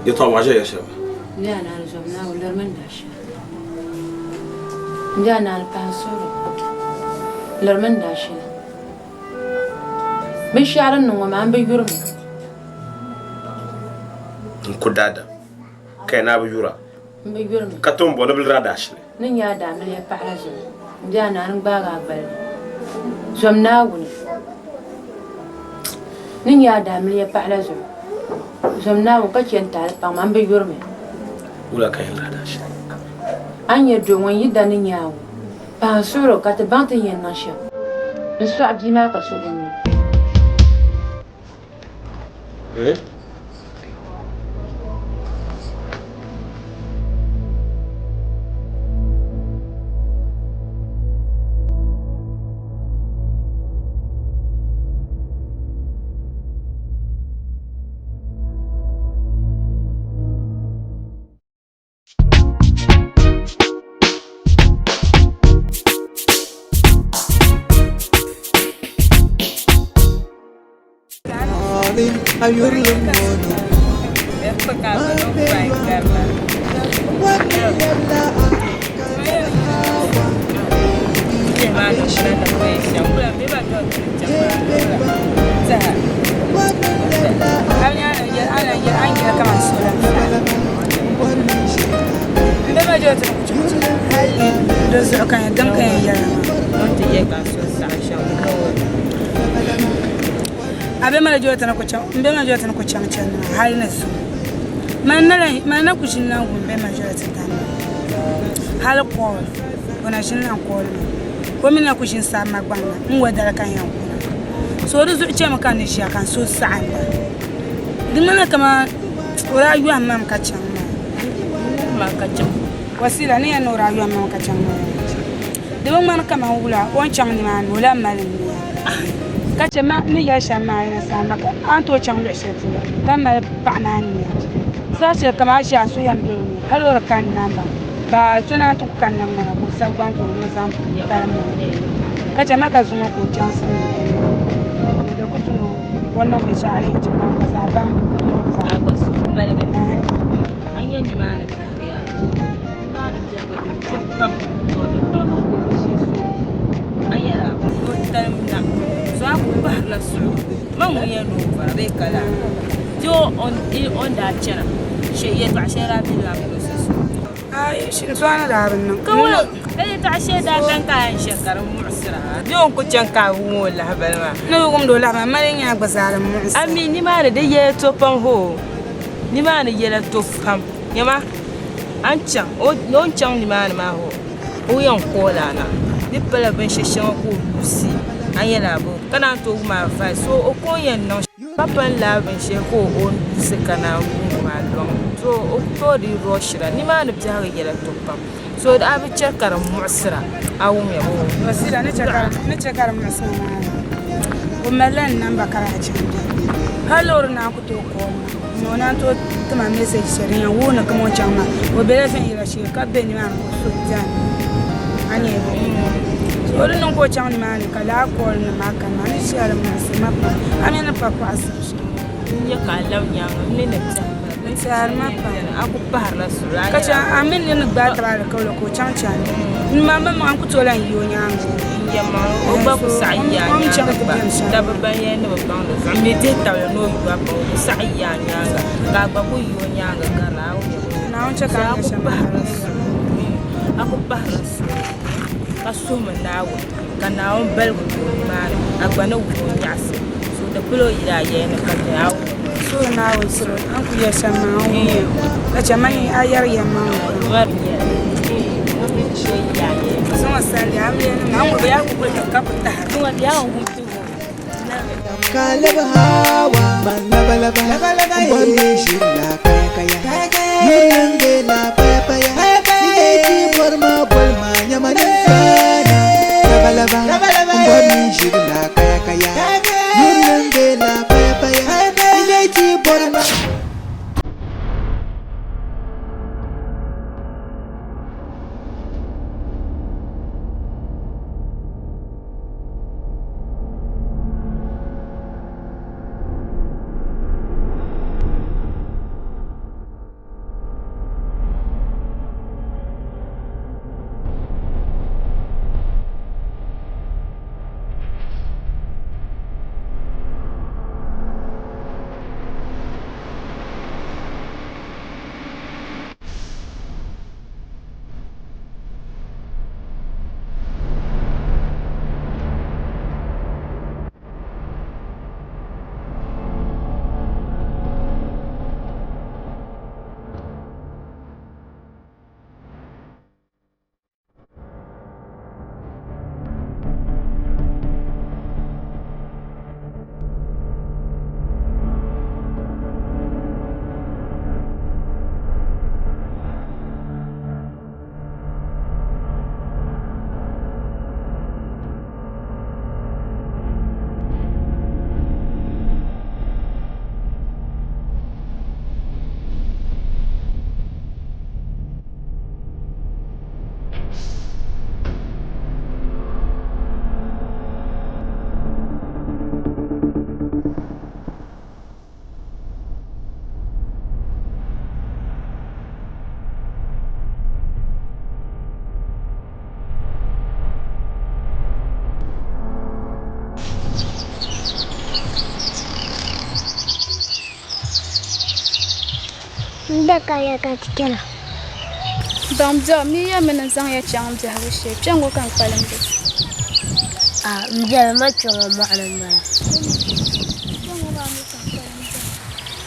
Yɛtɔɣa maa ʒɛya shɛm. Binshɛɣu din niŋ ŋɔ maa m bi yurimi. N ku daadam ka yi naa bi yura. M bi yurimi. Ka tom bɔ ni bi liri a daashili. Ni nyɛ a daamiliya paɣa la zuɣu, m be a naa ni gbaagi a gbali ni. Zom Naawuni. Ni nyɛ a daamiliya paɣa la zuɣu, zom Naawuni ka chɛ n taali paŋ ma, m bi yurimi. Wula ka yɛn liri a daashili? A ni nyɛ doo ŋun yi da ni nyɛ a ŋɔ, pahi n suhir o ka ti baŋ ti ni yɛn niŋ shɛm. N sɔɣi bia maa ka so bi nya. Eh? Dizuɣu ka din ka yɛn yɛla maa a be mali jɔti ni ku chaŋ n be mali jɔti ni ku chaŋ chandi maa hali ni zuŋɔ man na ku ʒini lan wum be mali jɔti tani maa hali kool o na ʒini lan kool ma o mi na ku ʒini sabi ma gbaŋ na n wa dali ka n yɛn kuna so di zuɣu chɛmi ka n ni ʒiya ka n suhu saɣinda di ŋmanila kamani o daa yɔhim ma mi ka chaŋ maa Wasila ni yɛn ni o daa yɔhim ma mi ka chaŋ maa di bi ŋmani kamani wula o ni chaŋ nimaani o lahi mali n nia ka chɛ ma ni yɛli shɛm maa yɛn saha ma ka a ni tooi chaŋ luɣ shɛli polo ka mali paɣa maa nia saha shɛli kamani a ʒi a suhu yɛn be o ni hali o di kani namba ba so naan ti ku kanna ŋmana ka o sabi gbaŋ ka o ni o zaŋ pali ma ka chɛ ma ka zuŋɔ ka o chaŋ silimiinsi di ku tu ni o niŋ binshɛɣu a yɛn chɛ maa ka zaɣ baŋ Ami nimaani di yɛla to pam hoo nimaani yɛla to pam nyama a ni chaŋ o ni chaŋ nimaani maa hoo o yɛn kooli a na di pala binshɛ shɛŋa ka o yuusi a nyɛla bo ka naan tooi wum advice so o ko yɛn niŋ ka pali lala binshɛli ka o yuusi ka naan wum maa lɔŋ so o ku tooi dii rushira nimaani biɛhigu yɛla to pam so a bi chɛ ka di muɣisira a wumya boo Wasila ni chɛ ka di muɣisi ma maa o malila n namba ka daa chaŋ hali loori naan ku tooi kooli ma ni o naan tooi ti ma message shɛli din yɛn wuhi ni kama o chaŋ maa o bela viɛnyɛla shee ka be nimaani ka o suhu diɛm a ni so o di niŋ ka o chaŋ nimaani ka lala call nim maa kanna a ni ʒiya di muɣisi ma pam a mi ni pa kuɣa shɛm. N nya ka a labi nyaaŋa m mi ni tɛhi N tɛhiri ma pam a ku pahirila suli ka chɛ a mi ni ni gbaai taba alikauli ka o chaŋ chandi n ma mi maŋa n ku tooi lahi yi o nyaaŋa o gba ku saɣi yi a nyaaŋa gba dabba ban yɛli ni bi baŋ di zuɣu mi dihi tabili ni o yu a pa o ku saɣi yi a nyaaŋa ka a gba ku yi o nyaaŋa garila a Naawuni chɛ ka a nya shɛm a ku pahirila suli ka suhimi Naawuni ka Naawuni baligi ti o nimaani a gba ni wuhi o nyaɣisi so di pala o yila a yɛli ni ka ti a Suhiri Naawuni siri a ni kuli yɛli shɛm maa a ni wuhi o ka chɛ ma a yɛri yɛm maa Zuŋɔ sandi a mi ni maa ŋɔ bɛ yaa ku kuli ka ku tahiri. Ka lɛbi Hawa man laba laba N bɔri ni ʒiri la kaya kaya Yurilim be la paya paya Ni dee ti bɔri ma boli ma nyama ni kana Laba laba N bɔri ni ʒiri la kaya kaya Yurilim be la paya paya Ni dee ti bɔri ma. N bɛ ka ya ka ti chana. Baŋ biɛɣu mi yɛmi ni n zaŋ ya chaŋ biɛhigu shee, kpɛŋŋo ka n kpalim be. A m biɛli ma kpɛŋɔ mɔɣuni m-bala. Kpɛŋŋo maa mi ka n kpalim be.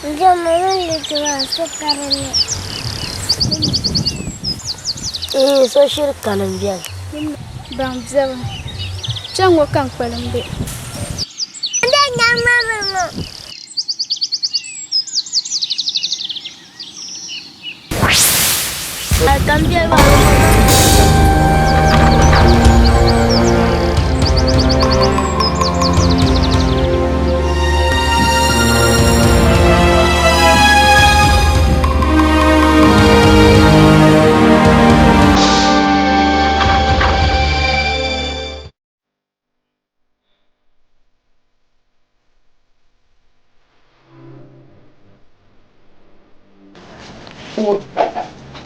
M biɛli ma mini li maa so ka di ni. Iin so shiri kani m biɛli. Baŋ biɛɣu, kpɛŋŋo ka n kpalim be. N bɛ nyaŋ ma bini ŋɔ.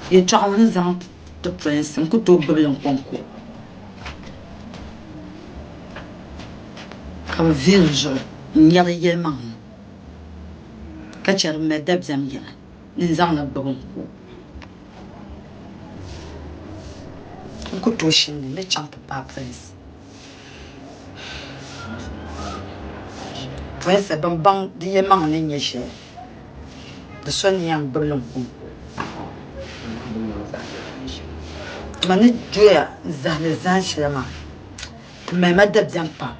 Yɛltɔɣa ŋɔ ni zaŋ ti polinsi n ku tooi gbubi li n-kɔŋko ka bɛ vihi di zuɣu n-nyari yɛlimaŋli ka che di mali dabiɛm yɛla ni n zaŋ li gbubi n-ku o. N ku tooi shini ni n ni chaŋ ti paai polinsi. Polinsi bɛn baŋ di yɛlimaŋli ni nyɛ shɛli, di so ni yɛn gbubi li n-ku o. Ma ni doya n-zahindi zahin shɛli maa, di mali ma dabiɛm pam.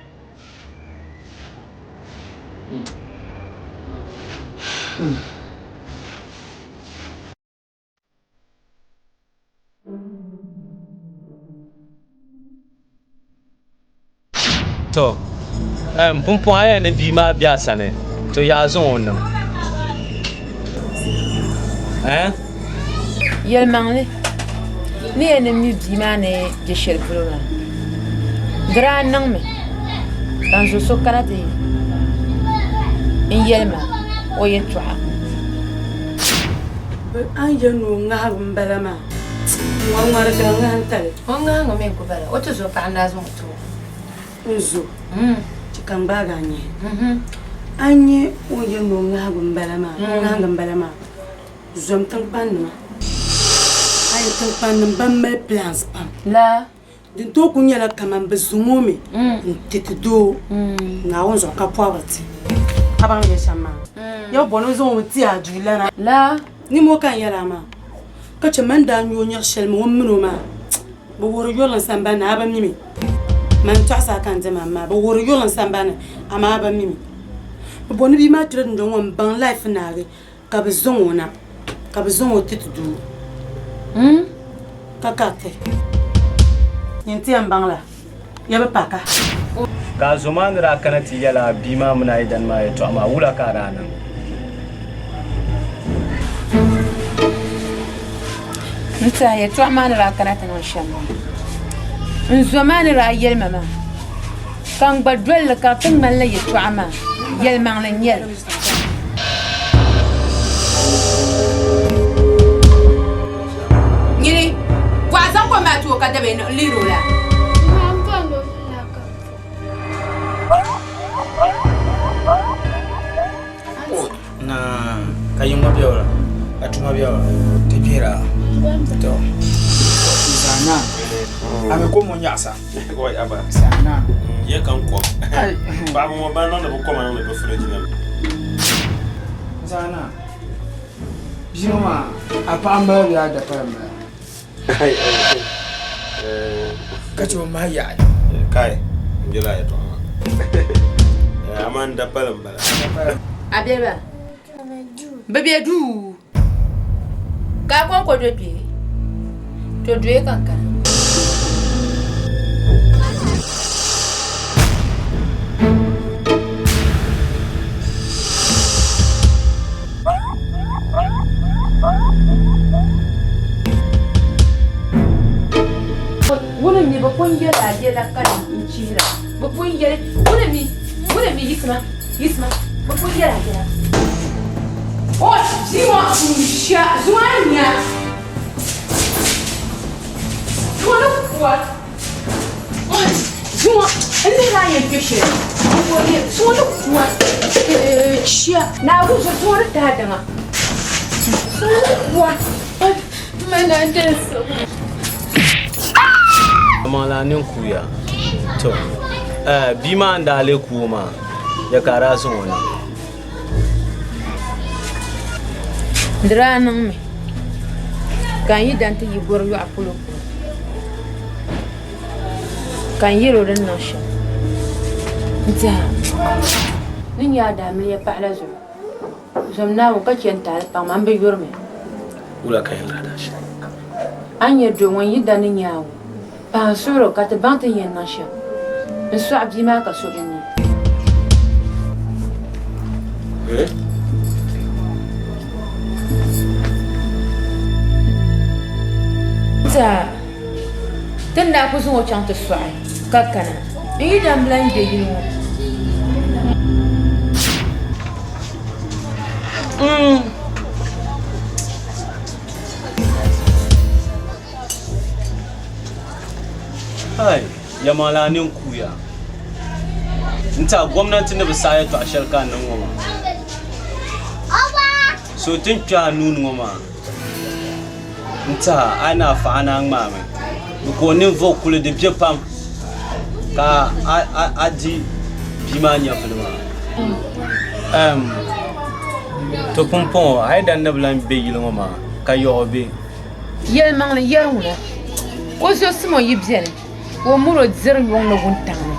To, pumpɔŋɔ a yɛli ni bia maa be a sani, to yaa zaŋ o niŋ. Eh? Yɛlimaŋli, ni yɛn ni mi bia maa ni be shɛli polo maa, di daa niŋmi ka n zo so kana ti n yɛli ma o yɛltɔɣa. A ni yɛli ni o ŋahibu m-bala maa, ŋ-ŋɔri ŋɔri ka ŋahi n-tali. O ŋahiŋ mi n-ku bala, o ti zo paɣa n-daa zaŋ o ti o. N zo, chɛ ka n gbaagi a nyɛhi. A ni nya o ni yɛli ni o ŋahigu m-bala maa, o ŋahiŋ m-bala maa, zom tiŋkpannima. A yi tiŋkpannim ban mali plans pam. Laa. Din tooi kuli nyɛla kaman bɛ zaŋ o mi n-ti ti doo Naawuni zuɣu ka pɔbiri ti. A baŋ ni yɛli shɛm maa? Ya bi bɔri ni o zaŋ o mi ti a duulana. Laa. Nimo ka n yɛli a maa, ka chɛ man daa nyu o nyaɣ shɛli mi o min o maa, bɛ wuhiri yurilim sambani ni a bi mi mi. Man tɔɣisi a ka n diɛma maa, bɛ wuhiri yurilim sambani ni amaa a bi mi mi. Bɛ bɔri ni bia maa kpɛri dundɔŋ ŋɔ m-baŋ life naagi. Ka bɛ zaŋ o na, ka bɛ zaŋ o ti ti doo ka kariti. Nyin ti yɛn baŋ la, ya bi pa ka. Ka a zo maa ni daa kana ti yɛl a bia maa mini a yidana maa yɛtɔɣa maa, wula ka a daa niŋ? N tɛha yɛtɔɣa maa ni daa kana ti niŋ shɛm maa, n zo maa ni daa yɛli ma maa, ka n gba doli li ka di ti ŋmanila yɛtɔɣa maa yɛlimaŋli n-nyɛ li. Nyini, bɔɣa zaŋ kom maa ti o ka dabe n lihiri o la. Na ka yiŋɔ bɛ wala ka tuma bɛ wala ti gbihira to zana a mi ko mo nyaɣasa zana ya kan kom paɣaba ŋɔ ban niŋdi bi koma niŋdi bi firiji ni zana bia ŋɔ maa a paɣa m-bala bee a dapala m-bala ka che o mahi yaɣi kai n jela yɛtɔɣa maa amaa n dapala m-bala A biɛli ba? Bɛ be duu. Ka a kɔŋko do kpe? To doya ka n kana. Ŋuni mi bɛ pun yɛli a yɛla ka n chihira. Bɛ pun yɛli ŋuni mi ŋuni mi yiɣisima yiɣisima bɛ pun yɛli a yɛla. O bia ŋɔ n-shia zuŋɔ a nya zuŋɔ ni kuwa zuŋɔ n lihiri a yɛn kpe shɛli zuŋɔ ni kuwa shia Naawuni zuŋɔ ni tahi daŋa. Maŋla nin kuuya to bia maa n daa lee kuo maa ya ka a daa zaŋ o na. Di daa niŋmi ka n yi da nti yi gɔri yɔɣu polo ka n yɛl o din niŋ shɛm n-tɛha ni nya a daamiliya paɣa la zuɣu. Zom Naawuni ka chɛ n-taali paŋ ma, m bi yuri mi. Wula ka yɛn daa daa shɛli? A ni nyɛ doo ŋun yi da ni nya a ŋɔ, pahi n suhir o ka ti baŋ ti ni yɛn niŋ shɛm n-sɔɣi bia maa ka so bi nya. N-tɛha ti ni daa kul zaŋ o chaŋ ti sɔɣi ka kana, n yi daa bi lan be yili ŋɔ. Hai, yɛlimaŋli a nini kuuya n-tiɛha gomnanti ni bi saɣi yɛltɔɣa shɛli ka a niŋ ŋɔ maa. So ti ni kpe a nuu ni ŋɔ maa n-tiɛha a yi ni a fa a naan ŋmaami because ninvuɣ kuli di be pam ka a di bia maa nyɛvili maa. To pumpɔŋɔ a yi daa ni bi lan be yili ŋɔ maa ka yaɣi o be. Yɛlimaŋli yɛri ŋuna, o zo Simon yi beni ka o miri o diri yuŋ ni wuntaŋ ni.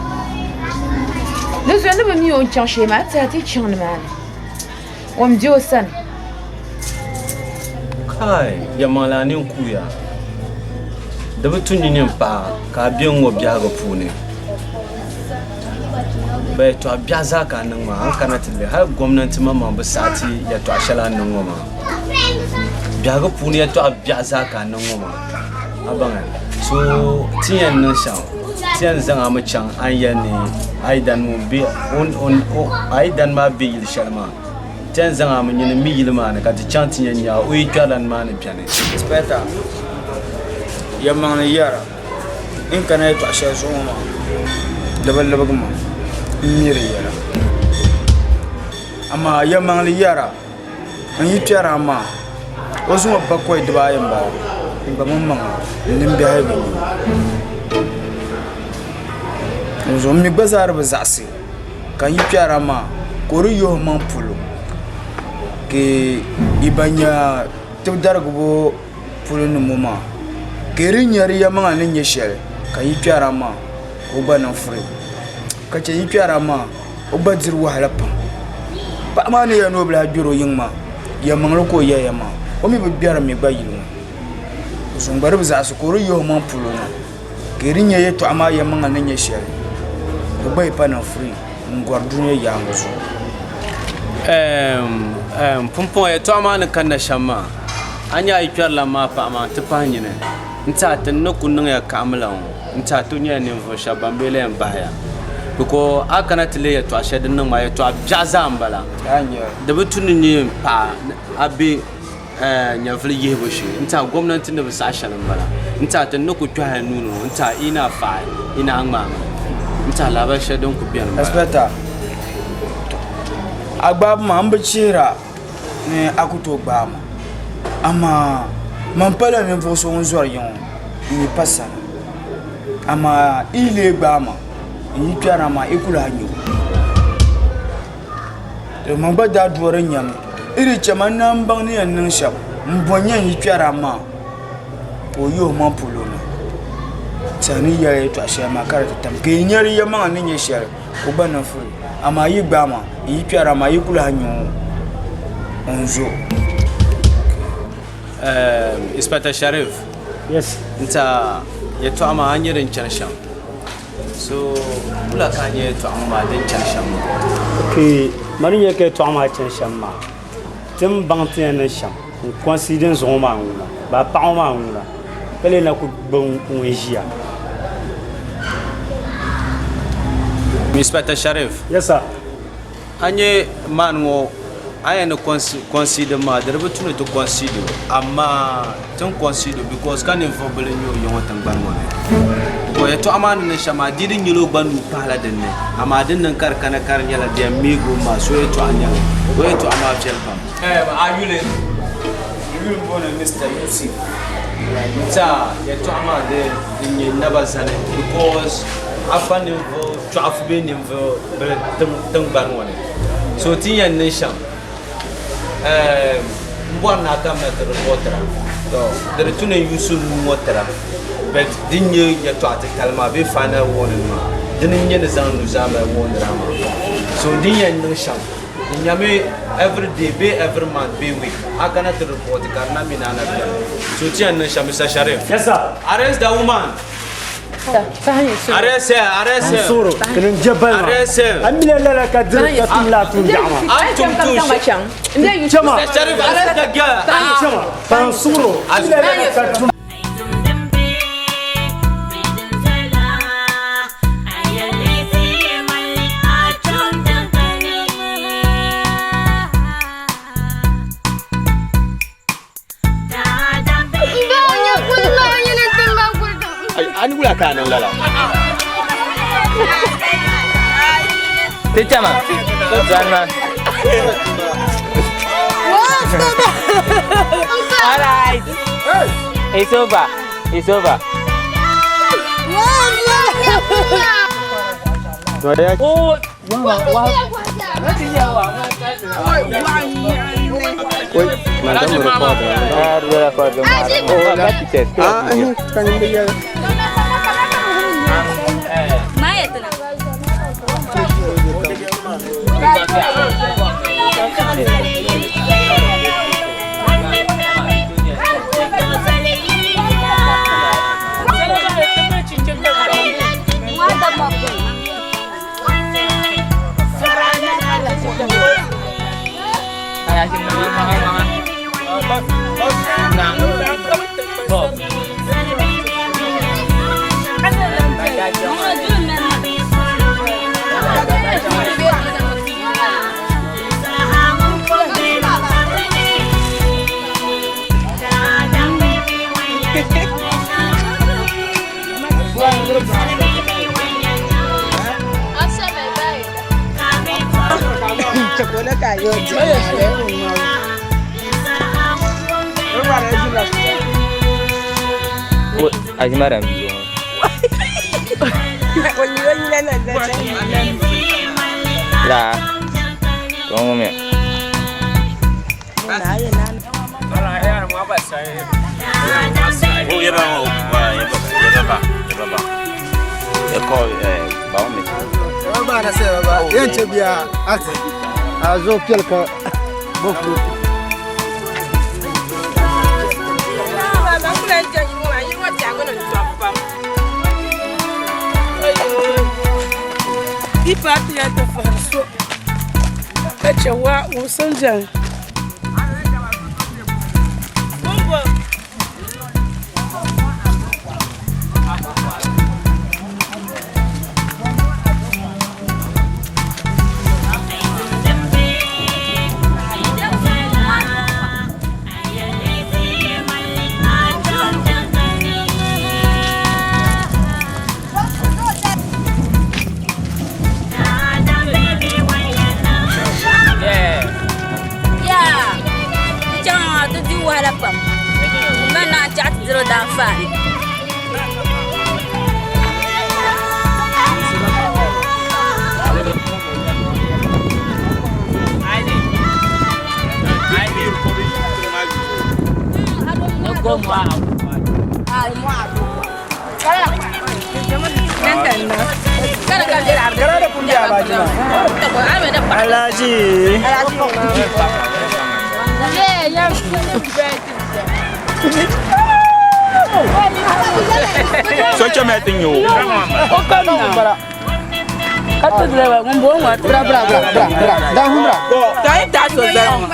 Di zuɣu ni bi mi o ni chaŋ shee maa, a tiɛha ti chaŋ nimaani. O ni be o sani. Kai, yɛlimaŋli a nini kuuya. Di bi tu ni nyin paɣa ka a be ŋ-ŋɔ biɛhigu puuni. Bɛ yɛtɔɣ biɛɣu zaa ka a niŋ maa, a ni kana ti lihi hal gomnanti maŋmaŋ bi saɣi ti yɛtɔɣ shɛli a ni niŋ ŋɔ maa. Biɛhigu puuni yɛtɔɣ biɛɣu zaa ka a niŋ ŋɔ maa. A baŋya? So ti yɛn niŋ shɛm, ti yɛn zaŋ a mi chaŋ a ni yɛli ni a yidana ŋun be a yidana maa be yili shɛli maa. Ti yɛn zaŋ a mi nyini mi yili maa ni ka ti chaŋ ti yɛn nya o yi kpɛrila nimaani beni. Inspector, yɛlimaŋli yɛra n kana yɛtɔɣ shɛli zuɣu ŋɔ maa di bi libigi ma m mi di yɛla amaa yɛlimaŋli yɛra n yi kpɛri a maa o zaŋ o bakɔi dibaayi m-bala n gba mini maŋa n nimbiɛhi bi nya n zuɣu m mi gba zaa di bi zaɣisi ka n yi kpɛri a maa ka o di yihi o maŋ polo ka yi ban nya tibidarigibo polo ni ŋɔ maa ka yi di nya di yɛlimaŋli ni nyɛ shɛli ka yi kpɛri a maa ka o gba niŋ firii ka chɛ yi kpɛri a maa o gba diri wahala pam paɣa maa ni yɛli ni o bi lahi gbɛri o yiŋ maa yɛlimaŋli ka o yɛliya maa o mi bi gbɛri mi gba yili ŋɔ o gba di bi zaɣisi ka o di yihi o maŋ polo na ka yi di nya yɛltɔɣa maa yɛlimaŋli ni nyɛ shɛli ka o gba yi pa niŋ firii n-gɔri dunia yaaŋa zuɣu. Pumpɔŋɔ yɛtɔɣa maa ni kanna shɛm maa, a nya a yi kpɛrila m maa paɣa maa nti pahi nyini n-tiɛha ti ni ku niŋ ya kaɣimla ŋɔ n-tiɛha ti nyɛla ninvuɣ shɛba ban bee la yɛn bahi ya bikɔ a kana ti leei yɛtɔɣ shɛli din niŋ maa yɛtɔɣ biɛɣu zaa m-bala. Di bi tu ni nyɛ paɣa a be nyɛvili yihibu shee n-tiɛha gomnanti ni bi saɣi shɛli m-bala n-tiɛha ti ni ku kpɛhi a nuu ni ŋɔ n-tiɛha yi ni a faɣi yi ni a ŋmaami n-tiɛha lahabali shɛli din ku beni m-bala. Inspector, a gbaabu maa m bi chihira ni a ku tooi gbaai ma amaa man pala ninvuɣ so ŋun zɔri ya ŋɔ n yi pa sani amaa yi yi lee gbaai ma n yi kpɛrina maa yi ku lahi nya o. Man gba daa dɔri nyami yi di chɛ ma n naan baŋ ni yɛn niŋ shɛm m-bo nya n yi kpɛri a maa ka o yi o maŋ polo ni tɛha ni yɛli yɛtɔɣ shɛli maa ka di ti tam ka yi nya di yɛlimaŋli ni nyɛ shɛli ka o gba niŋ furi amaa yi gbaai ma n yi kpɛri a maa yi ku lahi nya o n zo. Inspector Sharif. Yes. N tiɛha yɛtɔɣa maa a ni nya din chani shɛm. So wula ka a nya yɛtɔɣa ŋɔ maa din chani shɛm maa? Ok, mani nya ka yɛtɔɣa maa chani shɛm maa, ti ni baŋ ti yɛn niŋ shɛm n consider n zuɣu maa ŋuna, baa paɣa ŋɔ maa ŋuna ka lee na kuli gbubi ŋun ʒiya. Inspector Sharif. Yes sir. A nya man ŋɔ a yɛn ni consider maa di di bi tu ni ti consider o amaa ti ni consider o because ka ninvuɣ bila n-nyɛ o ya ŋɔ tiŋgbani ŋɔ ni because yɛtɔɣa maa ni niŋ shɛm maa di di nyɛla o gba nuu pahila din ni amaa din niŋ ka di kana ka di nyɛla di yɛn miigi o maa so yɛtɔɣa n-nyɛ li o yɛtɔɣa maa viɛli pam. A yuli? N yuli m-booni Mister Yusuf. N-ti a yɛltɔɣa maa di di nyɛ naba zani because a fa ninvuɣ chɔɣifu bee ninvuɣ bili tiŋgbani ŋɔ ni. So ti ni yɛn niŋ shɛm, ɛɛm m bɔri ni a kamina ti ripɔtira. Tɔ di di tu ni n yuusi nuu ŋɔ tira but din nyɛ yɛltɔɣa titali maa bee final warning maa dini n-nyɛ ni zaŋ nuzaa mali warnira maa. So din yɛn niŋ shɛm. Di nyami every day bee every month bee week a kana ti report ka di na mi ni a na beni. So ti yɛn niŋ shɛm Mister Sharif. Yes sir. Arrest the woman. Arrest her, arrest her. Soro, kini n je bali maa. Arrest her. A mi la lala ka diri ka tum laa tuun biɛɣu maa. A tum tuun shɛli. Chama. Mister Sharif, arrest the girl. Chama, pan soro. A mi la lala ka tum. Ani wula ka a niŋ lala? Ti chama, zani ma. All right. It's over. It's over. Oh, Ajimara La. Tongo Oh, yeba o, yeba, yeba, yeba. Eko eh ba o me. Ba na se ba. Yan ce biya ate. A zo kelka bofu. Ipa ti ya ti fahari so ka chɛ wa wumsim jɛli. Alhaji. So chama ti nyo. Bra bra bra bra bra. Da humbra.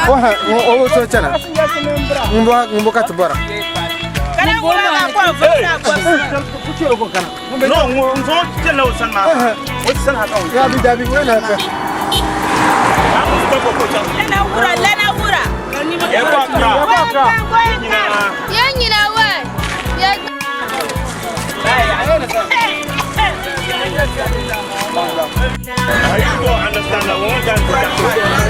O ha o o so chana. Ngbo ngbo ka tibora. No, ngo tella o san ma. O san ha ka o. Ya bi da bi wena ka. Lana wura, lana wura. Ya ba ka. Ya nyina wa. Ya I don't understand that one.